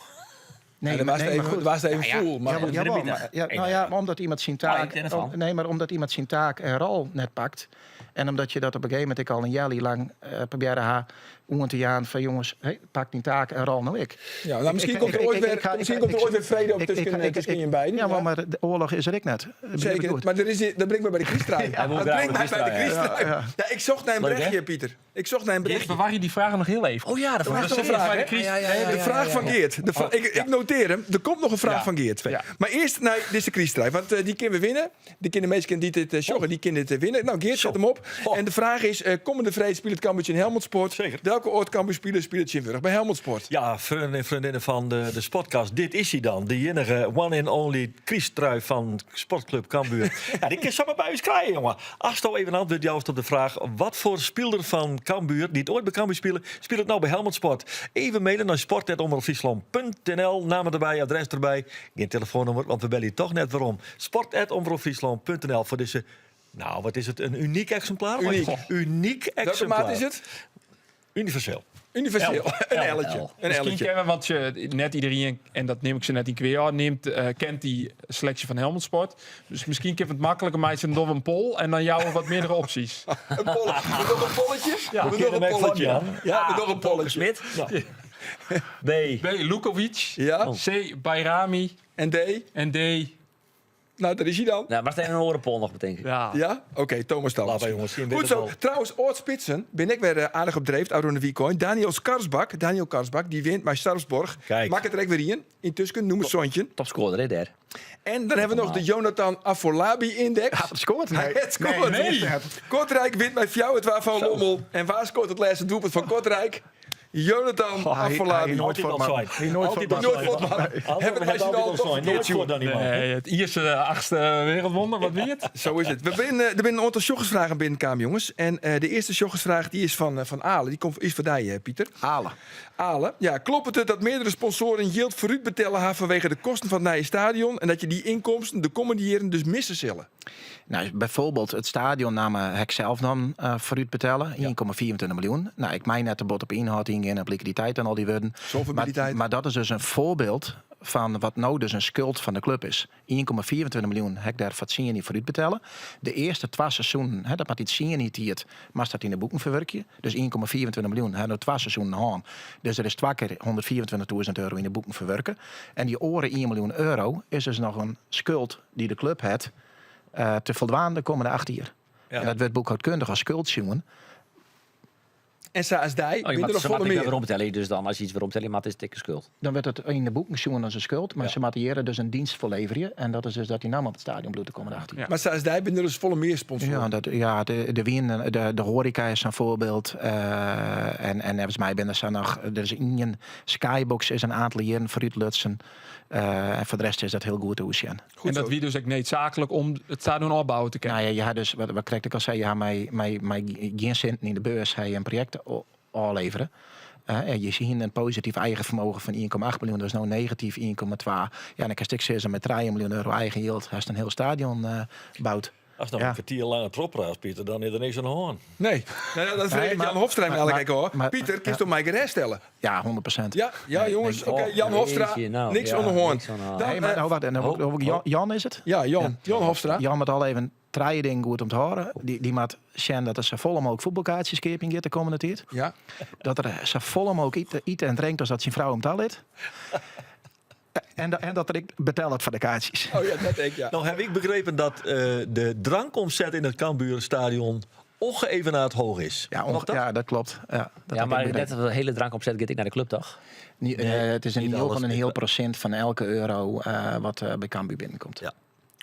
Nee, Ja, maar, even, nee, maar goed. was even Ja, ja. voel. Maar Ja, Ja, jawel, maar, ja, nou ja, maar omdat iemand zijn Ah, ik taak, ken ervan. nee, maar omdat iemand zijn taak en rol net pakt. En omdat je dat op een gegeven moment ik al een jaar lang eh probeerde haar oan te jaan van jongens, hey, pak die taak en rol nou ik. Ja, nou, misschien Ik- komt er ik- ooit ik- weer, ik ga- misschien ik- komt er ik- ooit weer vrede op ik- tussen, ik- eh, ik- tussen ik- je beiden. Ja, maar, maar de oorlog is er ik net. Dat bedoel ik Zeker, goed. maar er is, dat brengt me bij de kristrui. Hij wil Dat graag brengt de mij bij de kristrui, kristrui. Ja, Ja, ik zocht naar een Leuk, hè? berichtje, Pieter. Ik zocht naar een Ik berichtje. bewaar je die vragen nog heel even. Oh ja, dat Er was was nog een vraag, bij de hè? Chris- De vraag van Geert. De vra- ik, ik noteer hem. Er komt nog een vraag Ja. van Geert. Ja. Maar eerst naar deze kristrui. Want eh, die kunnen we winnen. De kindermeesten die dit uh, sjoggen, die kunnen dit eh, winnen. Nou, Geert, zet hem op. En de vraag is, eh, komende vrede speelt het Cambuur in Helmond Sport. Zeker. Welke oort Cambuur spelen speelt het Sint-Wurg bij Helmond Sport? Ja, vrienden en vriendinnen van de, de Sportcast. Dit is hij dan. De enige one and only Kristrui van Sportclub Cambuur. ja, die kun je zomaar bij ons krijgen, jongen. Als je even antwoord juist op de vraag... wat voor speler van Cambuur, die het ooit bij Cambuur spelen... speelt het nou bij Helmond Sport? Even mailen naar sport.omroepfriesland.nl. Namen erbij, adres erbij. Geen telefoonnummer, want we bellen je toch net waarom. Sport.omroepfriesland.nl voor deze... Nou, wat is het? Een uniek exemplaar? Uniek. Uniek Welke exemplaar. maat is het? Universeel. Universeel. Een L'tje. L. Een Misschien L'tje. kennen we, want je, net iedereen, en dat neem ik ze net in kweer, neemt, eh, kent die selectie van Helmond Sport. Dus misschien kan het makkelijker mij zijn door een pol en dan jou wat meerdere opties. Een polletje. We nog een polletje. Ja. We nog een Kennen wij polletje. van, Ja, we nog een polletje. Smit. B. B. Lukovic. Ja. C. Bayrami. En D? En D. Nou, daar is hij dan. Nou, maar het een orenpol nog bedenken. Ja. Ja? Oké, Thomas Stam. Laat maar, jongens, zien we Goed het zo. al. Trouwens, Oort Spitsen ben ik weer eh, aardig op dreef. Out on the Weekcoin. Daniel Skarsbak. Daniel Karsbak, die wint bij Sarpsborg. Kijk. Maak het er echt weer in. Intussen, noem het zoontje. Topscorer, hè, daar. En dan hebben we nog de Jonathan Afolabi-index. Het scoort. Hij het scoort. Nee. Kortrijk wint bij Fjouw het waar van Lommel. En waar scoort het laatste doelpunt van Kortrijk? Jonathan Hij- hij Afolabi. nooit Altijd voor al man. zijn. Hij nooit Altijd voor al man. Nooit voor man. Altijd Hebben wij altijd ze al al toch zijn. verkeerd, Nooit voor joh. dan iemand. Nee, het Ierse achtste wereldwonder, wat wie het? Zo is het. We zijn, eh, er zijn een aantal joggersvragen binnenkomen, jongens. En eh, de eerste joggersvraag die is van, eh, van Ale. Die komt, is voor jou, eh, Pieter. Halen. Ale. Ja, klopt het dat meerdere sponsoren yield vooruit betalen haar vanwege de kosten van het nieuwe stadion en dat je die inkomsten de komende jaren dus missen zullen? Nou, bijvoorbeeld het stadion namen hek zelf dan eh vooruit betalen. 1,24 miljoen. Nou, ik mij net de bot op inhoud ingaan op liquiditeit en al die woorden. Solvabiliteit. Maar, maar dat is dus een voorbeeld van wat nou dus een schuld van de club is. 1,24 miljoen hek daar van niet vooruit betalen. De eerste twee seizoenen, hè, dat maar iets zien niet hier, maar staat in de boeken verwerken. Dus 1,24 miljoen, hè, nou twee seizoenen aan. Dus er is twee keer 124.000 euro in de boeken verwerken. En die oren 1 miljoen euro is dus nog een schuld die de club heeft eh, te voldaan de komende acht jaar. Ja. En dat werd boekhoudkundig als schuld zien. En zoals die, Oh, je binnen mag, nog ze volle mag meer. weer omtellen. Dus dan, als je iets weer omtellen, maar het is dikke schuld. Dan werd het in de boeken zien als een schuld. Maar ze materiëren dus een dienst voor leveren. En dat is dus dat die naam op het stadion bloed de komende 18 Ja. Maar zoals die binnen dus volle meer sponsoren. Ja, dat, ja de, de, wien, de, de horeca is een voorbeeld. Eh, en, en volgens mij ben er zijn nog. Er is een Skybox is een aantal jaren voor Lutsen. Eh, en voor de rest is dat heel goed te zien. Goed en dat zo. wie dus ook noodzakelijk om het stadion opbouwen te kunnen. Nou ja, ja, dus wat, wat ik al zei, ja, mij, mij, mij geen centen in de beurs hij een project o- aanleveren. Eh, en je ziet een positief eigen vermogen van 1,8 miljoen, dat is nou negatief 1,2. Ja, en dan kan ik zeggen met 3 miljoen euro eigen yield, hij is een heel stadion eh bouwt. Als nou Ja. een kwartier langer trop praat, Pieter, dan is er niks aan de hand. Nee, nou, ja, dat vraag Nee, ik maar- Jan Hofstra maar- eigenlijk maar- hoor. maar- Pieter, kiest ja. om mij gerest stellen. Ja, 100%. Ja, ja jongens, nee, oké, oh, Jan Hofstra, jeetje, nou, niks ja, aan de hoorn. niks aan de hand. Dan, Hey, maar, eh, nou, wacht, en dan ook- ook Jan, Jan is het? ja, Jan, Jan Hofstra. Jan met al even drie dingen goed om te horen. Die, die maat Sjen dat er zo volle mogelijk voetbalkaartjes keer in de komende tijd. Ja. Dat er zo volle mogelijk eten, eten en drinkt als dat zijn vrouw om het lid. En, en dat ik betaal het voor de kaartjes. Oh ja, dat denk ik, ja. Nou heb ik begrepen dat eh, de drankomzet in het Cambuurstadion ongeëvenaard hoog is. Ja, Klopt dat? ja dat klopt. Ja, dat ja, heb ik maar net begrepen. de hele drank opzet, gaat ik naar de club, toch? Nie- eh, het is een niet heel alles. van een heel procent van elke euro eh, wat eh, bij Cambuur binnenkomt. Ja.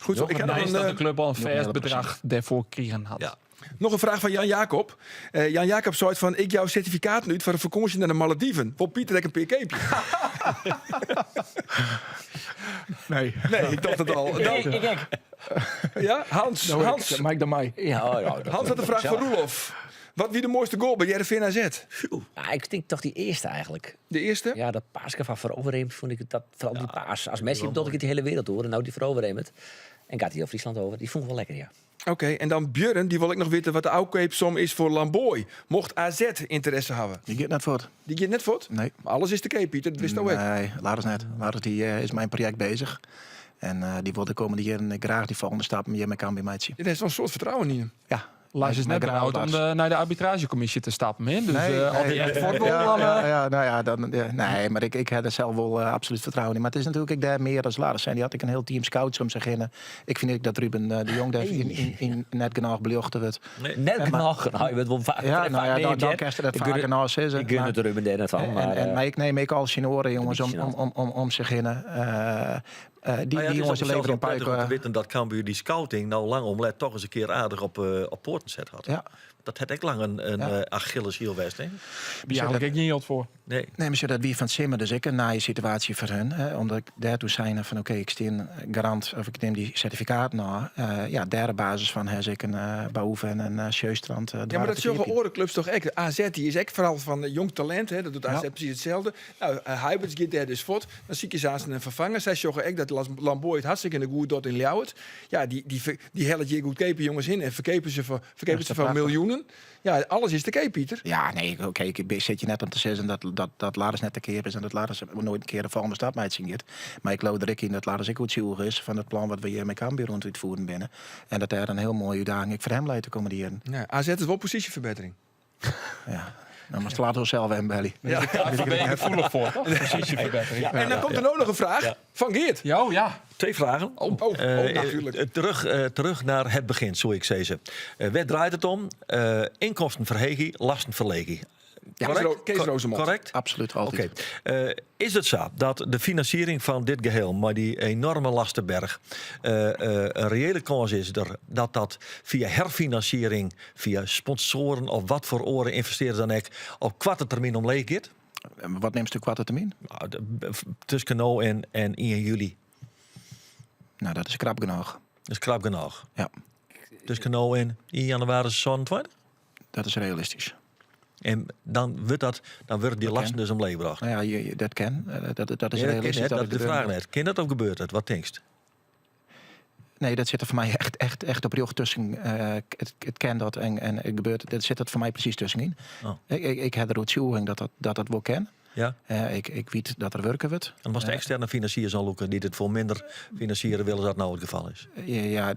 Goed zo. Ik heb nog Nice een, dat de eh, club al een nog een vers hele bedrag daarvoor kregen had. Ja. nog een vraag van Jan Jacob. Eh, Jan Jacob zei van, ik jouw certificaat nu voor een vakantie naar de Malediven. Voor Pieter ik een PK'tje. Nee. Nee, ik dacht het al. Dan, Ik, ik, ik. ja, Hans, Hans, Mike dan mij. Ja, oh, ja, dat- Hans had een vraag voor Roelof. Wat wie de moaiste goal by Hearrenfean AZ? Ja, ik tink toch dy earste eigentlik. De earste? Ja, dat paaske fan Van Overeem fûn ik dat foaral dy paas. As Messi docht ik it de hiele wereld oer en no dy Van Overeem it. En giet hiel Fryslân oer. Dy fûn ik wol lekker, ja. Oké, en dan Björn, dy wol ek noch witte wat de ôfkeapsom is foar Lamboy. Mocht AZ ynteresse hawwe. Dy giet net fuort. Dy giet net fuort? Nee. Mar alles is te keap, Pieter, dat witsto ek. Nee, Laris net. Laris dy is mei in projekt bezich. En dy wol de kommende jierren graach dy folgjende stappen hjir mei Cambuur meitsje. Dêr is wol in soad fertrouwen yn him. Ja. Lars is net benaud om nei de arbitraazjekommisje te stappen. Hè? Dus as dy echt fuort wol, dan... Ja, nou ja, dan, nee, mar ik, ik ha der sels wol absolút fertrouwen yn. Mar it is natuerlik ek dêr mear as Lars. En dy hat ek in hiel team scouts om sich hinne. Ik fyn ek dat Ruben de Jong dêr yn net genôch beljochte wurdt. Net genôch? Nou, je wurdt wol faak Ja, nou ja, dan, dan kinst dat faak genôch sizze. Ik gun it Ruben dêr net fan. Mar, en, mar ik neem ek al syn oare jonges om sich hinne. Dy, nou ja, dy jonges leveren in prettig om te witten dat Cambuur dy scouting nou lang om let toch ris in kear aardich op poaten set hat. Ja. Dat hat ek lang in Achilleshiel west, hè? Dêr haw ik ek gjin jild foar. Nee. Nee, mar dat wie fan 't simmer dus ek in nije situaasje foar hun. Hè, omdat ik dêrtoe seine fan oké, ik stean garant of ik nim dy sertifikaten ôf. Ja, dêr op basis fan ha se ek in Bouwe en in Sjöstrand. Ja, mar dat sjogge oare klups toch ek. AZ dy is ek foaral fan jong talint, hè. Dat docht AZ presys itselde. Nou, Huiberts giet dêr dus fuort. Dan sykje se aanst in ferfanger. Sy sjogge ek dat Lamboy it hartstikke goed docht yn Ljouwert. Ja, dy, dy, dy hellet hjir goedkeape jonges yn en ferkeapje se foar, ferkeapje se foar miljoenen. Ja, alles is te keap, Pieter. Ja, nee, oké, ik sit hjir net om te sizzen dat Laris net te keap is en dat Laris noait in kear de folgjende stap meitsjen giet. Mar ik leau der ek yn dat Laris ek oertsjûge is fan it plan wat we hjir mei Cambuur oan it útfieren binne. En dat dêr in hiel moaie útdaging ek foar him leit de kommende jierren. Ja, AZ is wol posysjeferbettering. Ja. Dan moatst Laris sels even belje. Ja. Dêr bin ik gefoelich foar, toch? Posysjeferbettering. En dan komt der no noch in fraach fan Geert. Jo, ja. Twee vragen. Oh, natuurlijk. Terug naar het begin, soe ik sizze. Wêr draait it om? Inkomsten ferheegje, lasten ferleegje. Ja, Kees Roozemond. Korrekt? Absoluut, altyd. Oké. Is it sa dat de finansiering fan dit geheel mei dy enorme lasteberch in reële kâns is der dat dat fia herfinansiering, fia sponsoaren of wat foar oare ynvestearders dan ek, op koarte termyn omleech giet? Wat neamst de koarte termyn? Tusken no en 1 july. Nou, dat is krap genôch. Dat is krap genôch. Ja. Tusken no en 1 jannewaris 27? Dat is realistysk. En dan wurdt dat, dan wurde dy lasten dus omleech brocht. Nou ja, dat kin. Dat is Nee, dat kin realistysk. net. Dat Dat it is de gebeurt. fraach net. Kin dat of gebeurt it? Wat tinkst? Nee, dat sit der foar my echt, echt, echt oprjocht tusken. It kin dat en it gebeurt. Dat sit der foar my presys tuskenyn. Oh. Ik ha der oertsjûging dat dat wol kin. Ik wit dat der wurke wurdt. En moatst de eksterne finansiers oanlûke dy't it foar minder finansiere wolle as dat no it gefal is? Ja,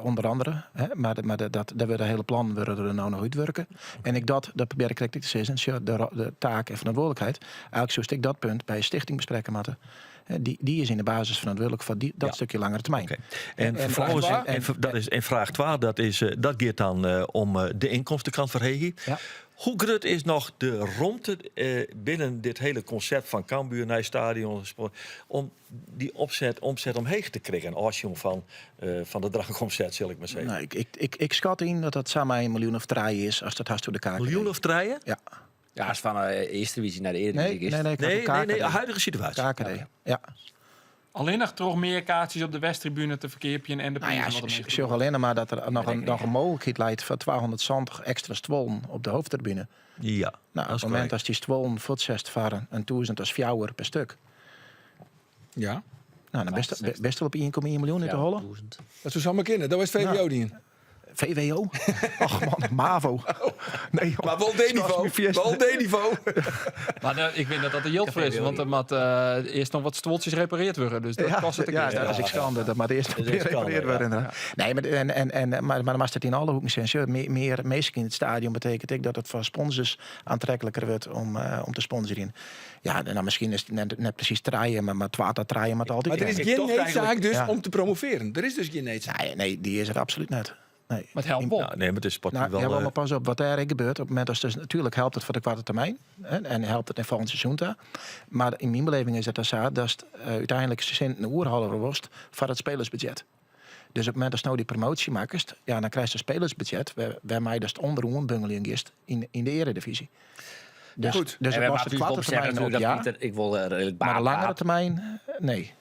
ûnder oare. Hè, mar dêr wurde hiele plannen wurde der no noch útwurke. En ek dat probearje ik krekt te sizzen. Sjoch, de taak en ferantwurdlikheid. Eigentlik soest ek dat punt by de stichting besprekke moatte. Dy is yn de basis ferantwurdlik foar dat stikje langere termyn. Oké. En ferfolgens, en dat is, en fraach 2, dat giet dan om de ynkomstekant ferheegje. Hoe grut is noch de romte binnen dit hiele konsept fan Cambuur, nij stadion, sport, om dy omset omheech te krijen, ôfsjoen fan de drankomset, sil ik mar sizze? Nou, ik skat yn dat dat samar in miljoen of trije is, as dat hast oer de KKD. Miljoen of trije? Ja. Ja, as fan de earste divyzje nei de earedivyzje Nee, nee, nee, ik had Nee, de nee, nee, KKD. huidige situaasje. KKD, ja. Allinnich troch mear kaartsjes op de Westtribune te ferkeapjen en de Nou ja, prizen wat omheech te sjoch allinnich mar dat der noch in mooglikheid leit foar 270 ekstra stuollen op de hoofdtribune. Ja, Nou, dat op is it momint korrekt. dat dy stuollen fuortsetst foar in 1000 as fjouwer per stuk. Nou, dan bist al op 1,1 miljoen yn de holle. 1000. Dat soe samar kinne. Dat is VWO Nou. dien. VWO? Och man, MAVO. Nee, joh. Mar wol D-nivo. Wol D-nivo. Mar ik wit net dat der jild foar is, want der moat earst noch wat stuoltsjes reparearre wurde. Dus dat Ja, kostet ek ja, earst. dat is ek skande. Dat moat earst Dat is ek skande, reparearre wurde, ja. ynderdaad. Nee, mar dan moatst it yn alle hoeken sjen. Sjoch, mear minsken yn it stadion betekent ek dat it foar sponsors oantrekliker wurdt om te sponsorjen. Ja, en dan miskien is it net presys trije, mar twa ta trije moat altyd. Mar der is Ik gjin tocht needsaak eigentlik dus Ja. om te promovearjen. Der is dus gjin needsaak. Nee, nee, dy is der absolút net. Nee. Mar it helpt wol. Ja, nee, mar it is sportyf Nou, wol, ja, mar pas op wat dêr ek gebeurt. Op it momint dat dus natuerlik helpt it foar de koarte termyn. Hè, en helpt it yn folgjend seizoen ta. Mar yn myn beleving is it dan sa datst úteinlik sinten oerhâlde wolst foar it spilersbudzjet. Dus op it momint datst no dy promoasje makkest, ja, dan krijst in spilersbudzjet wêrmei datst ûnderoan bungeljen giest yn de earedivyzje. Dus, Goed. dus En het we was de moeten korte wel zeggen termijn ook natuurlijk ja, dat Pieter, ik wil redelijk maar de baat, langere baat- termijn nee.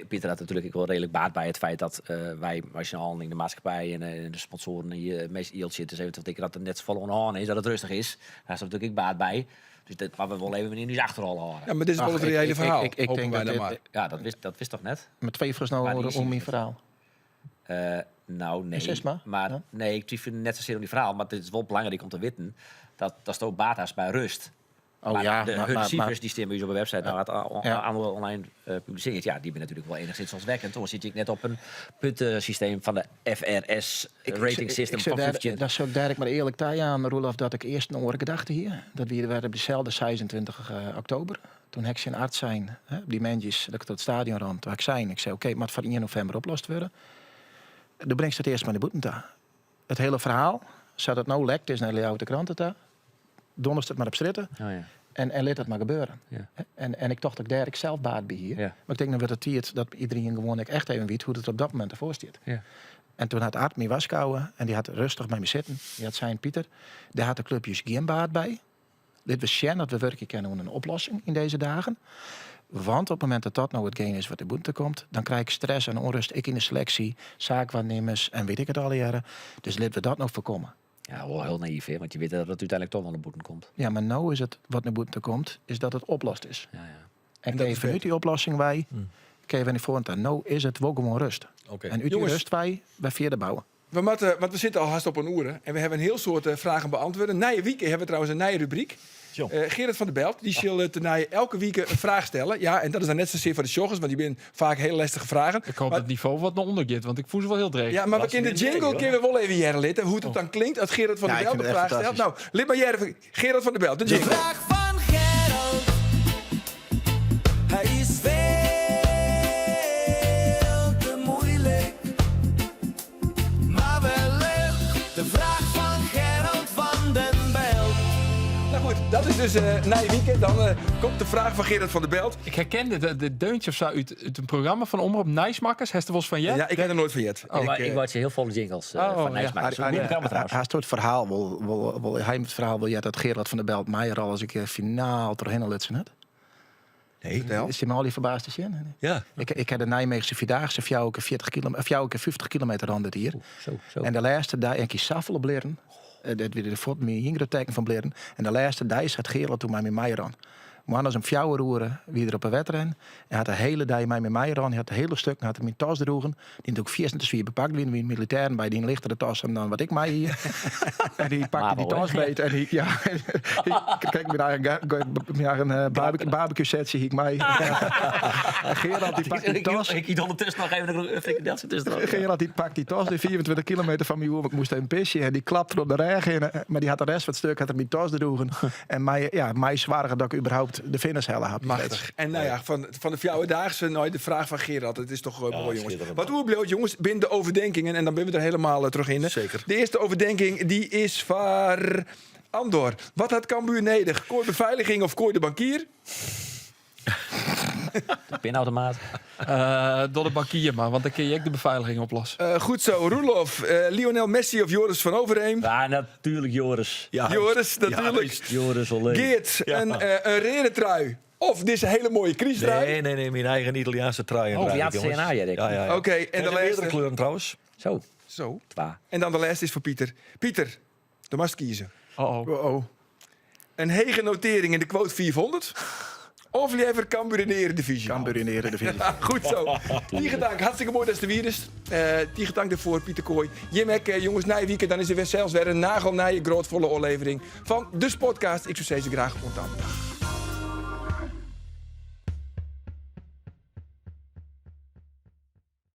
Pieter had natuurlijk ik wel redelijk baat bij het feit dat wij, als je al in de maatschappij en de sponsoren hier het meest yield zitten, dus eventueel denken dat het net zo vol onderhand is, dat het rustig is. Daar is natuurlijk ik baat bij. Dus dat maar we wel even in die achterrol houden. Ja, maar dit is wel Ach, het ik- reële ik- verhaal. ik hopen denk wij dat dan dit- maar. Ja, dat wist toch net? Met twee nou Maar die om is mijn niet. verhaal. Nou, nee. Is maar. Maar Ja. nee, ik twijfel net zozeer om die verhaal. Maar het is wel belangrijk om te weten dat dat is ook baat bij rust. Oh maar ja, de, maar- hun maar- cijfers maar- die stemmen op de website, nou, het Ja. andere online publiceert, ja, die ben natuurlijk wel enigszins ontzwekkend. Dan zit ik net op een puntensysteem van de FRS rating system ik, van daar, 15. dat zou ik daar maar eerlijk tij aan, Roelof, dat ik eerst een oor gedachte hier. Dat we werden op dezelfde 26 oktober. Toen hek ze een arts zijn, hè, op die mensjes, dat ik tot het stadion rand, waar ik zijn. Ik zei, oké, maar het van 1 november oplost worden. Dan brengt ze het eerst maar de boete daar. Het hele verhaal, zou dat nou lekt, is naar de oude kranten daar. Donders het maar op stritten. Oh, ja. En laat dat maar gebeuren. Ja. En ik dacht dat ik daar ik zelf baat bij hier. Ja. Maar ik denk dan werd het tijd dat iedereen gewoon echt even weet hoe het op dat moment ervoor staat. Ja. En toen had Art me waskouwen en die had rustig bij me zitten. Die had zijn Pieter. Daar had de clubjes geen baat bij. Dit was zien dat we werken kennen aan een oplossing in deze dagen. Want op het moment dat dat nou hetgeen is wat de boete komt, dan krijg ik stress en onrust. Ik in de selectie, zaakwaarnemers en weet ik het alle jaren. Dus laten we dat nog voorkomen. Ja, wel heel naïef, hè? Want je weet dat het uiteindelijk toch wel een boete komt. Ja, maar nou is het wat naar boete komt, is dat het oplost is. Ja, ja. En dat kun je is vanuit beter. die oplossing wij, kun je niet voor en nou is het wel gewoon rust. Oké. En uit die Jongens. rust wij verder bouwen. We moeten, want we zitten al haast op een uur hè, en we hebben een heel soort vragen beantwoorden. Na je week hebben we trouwens een nieuwe rubriek. Tjong. Gerard van der Belt, die zal ten elke week een vraag stellen. Ja, en dat is dan net zozeer voor de joggers, want die zijn vaak heel lastige vragen. Ik hoop Maar- dat het niveau wat naar onder gaat, want ik voel ze wel heel dreig. Ja, maar we Laat ze kunnen de niet jingle mee, hoor. kunnen we wel even jaren litten. Hoe het dan klinkt als Gerard van Ja, der ik Belt vind de het vraag echt stelt. Nou, lid maar jaren, Gerard van der Belt, de jingle. Vraag van Gerald. Hij is veel te moeilijk, maar wel leuk. De vraag van Gerald van den Belt. Nou goed, dat is dus na je weekend. Dan komt de vraag van Gerard van der Belt. Ik herkende de deuntje of zo uit een programma van Omroep Nijsmakkers. Hester was van Jet. Ja, ik ken er nooit van Jet. Oh, maar Ik, ik word je heel volle jingles Oh, van ja. Nijsmakkers. Hij- Goed programma trouwens. Hij het verhaal wel, wel, hij het verhaal wil ja dat Gerard van der Belt mij er al eens een keer finaal doorheen lutsen het. Nee. vertel. Is hij me al die verbaasd te zien? Ja. Ik heb de Nijmeegse Vierdaagse of jou ook een 40 kilometer, of jou ook een 50 kilometer rond het hier. Zo, zo. En de laatste dag, en ik safel op leren. Dat weer de voet mijn jongere teken van bleren. En de laatste dag had Gerard toen mij met mij ran. Maar als een fjouwer roeren, wie er op een wedren. En had de hele dag mij met mij ran. Hij had het hele stuk, had mijn tas droegen. Die natuurlijk vier te zwier bepakt. Wie wie militairen bij die lichtere tas en dan wat ik mij hier. en die pakte die Mabo, hè? tas beet. En die, ja, ik kijk mijn eigen, mijn eigen barbecue setje hier ik mij. en Gerard die pakt die Ik, tas. ik, ik ondertussen nog even een frikadeltje tussendoor. Gerard die pakt die tas, die 24 kilometer van mijn oor, want ik moest even pissen. En die klapte er op de reg in. Maar die had de rest van het stuk, had er mijn tas droegen. En mij, ja, mij zwaarder dat ik überhaupt de finish hellen had. Machtig. En nou ja, van de Fjouwerdaagse, nou, de vraag van Gerard. Het is toch mooi, jongens. schitterend. Wat oerbloot, jongens, binnen de overdenkingen. En dan ben we er helemaal terug in. hè. Zeker. De eerste overdenking, die is van Andor. Wat had Cambuur nedig? Kooi beveiliging of kooi de bankier? De pinautomaat. Door de bankier maar, want dan kun je ook de beveiliging oplossen. Goed zo, Roelof. Lionel Messi of Joris van Overheem? Ja, natuurlijk Joris. Ja, Joris, natuurlijk. Joris alleen. Geert, een rere trui. Of deze hele mooie criestrui. Nee, nee, nee, mijn eigen Italiaanse trui. Oh, draag ik, Italiaanse jongens. CNA, jij denkt. Ja, ja, ja. Oké, en de En de meerdere laatste. kleuren trouwens. Zo, Zo. twa. En dan de laatste is voor Pieter. Pieter, de must kiezen. Oh, oh. Oh. Een hege notering in de quote 400. Of liever Cambuur in de Eredivisie. Cambuur in de Eredivisie. Ja, goed zo. Tiege dank. Hartstikke mooi dat ze er weer is. Tiege dank daarvoor, Pieter Kooi. Jim Hek, jongens, na je weekend, dan is er weer zelfs weer een nagelnije grootvolle oorlevering van de Sportcast. Ik zou ze graag onthouden.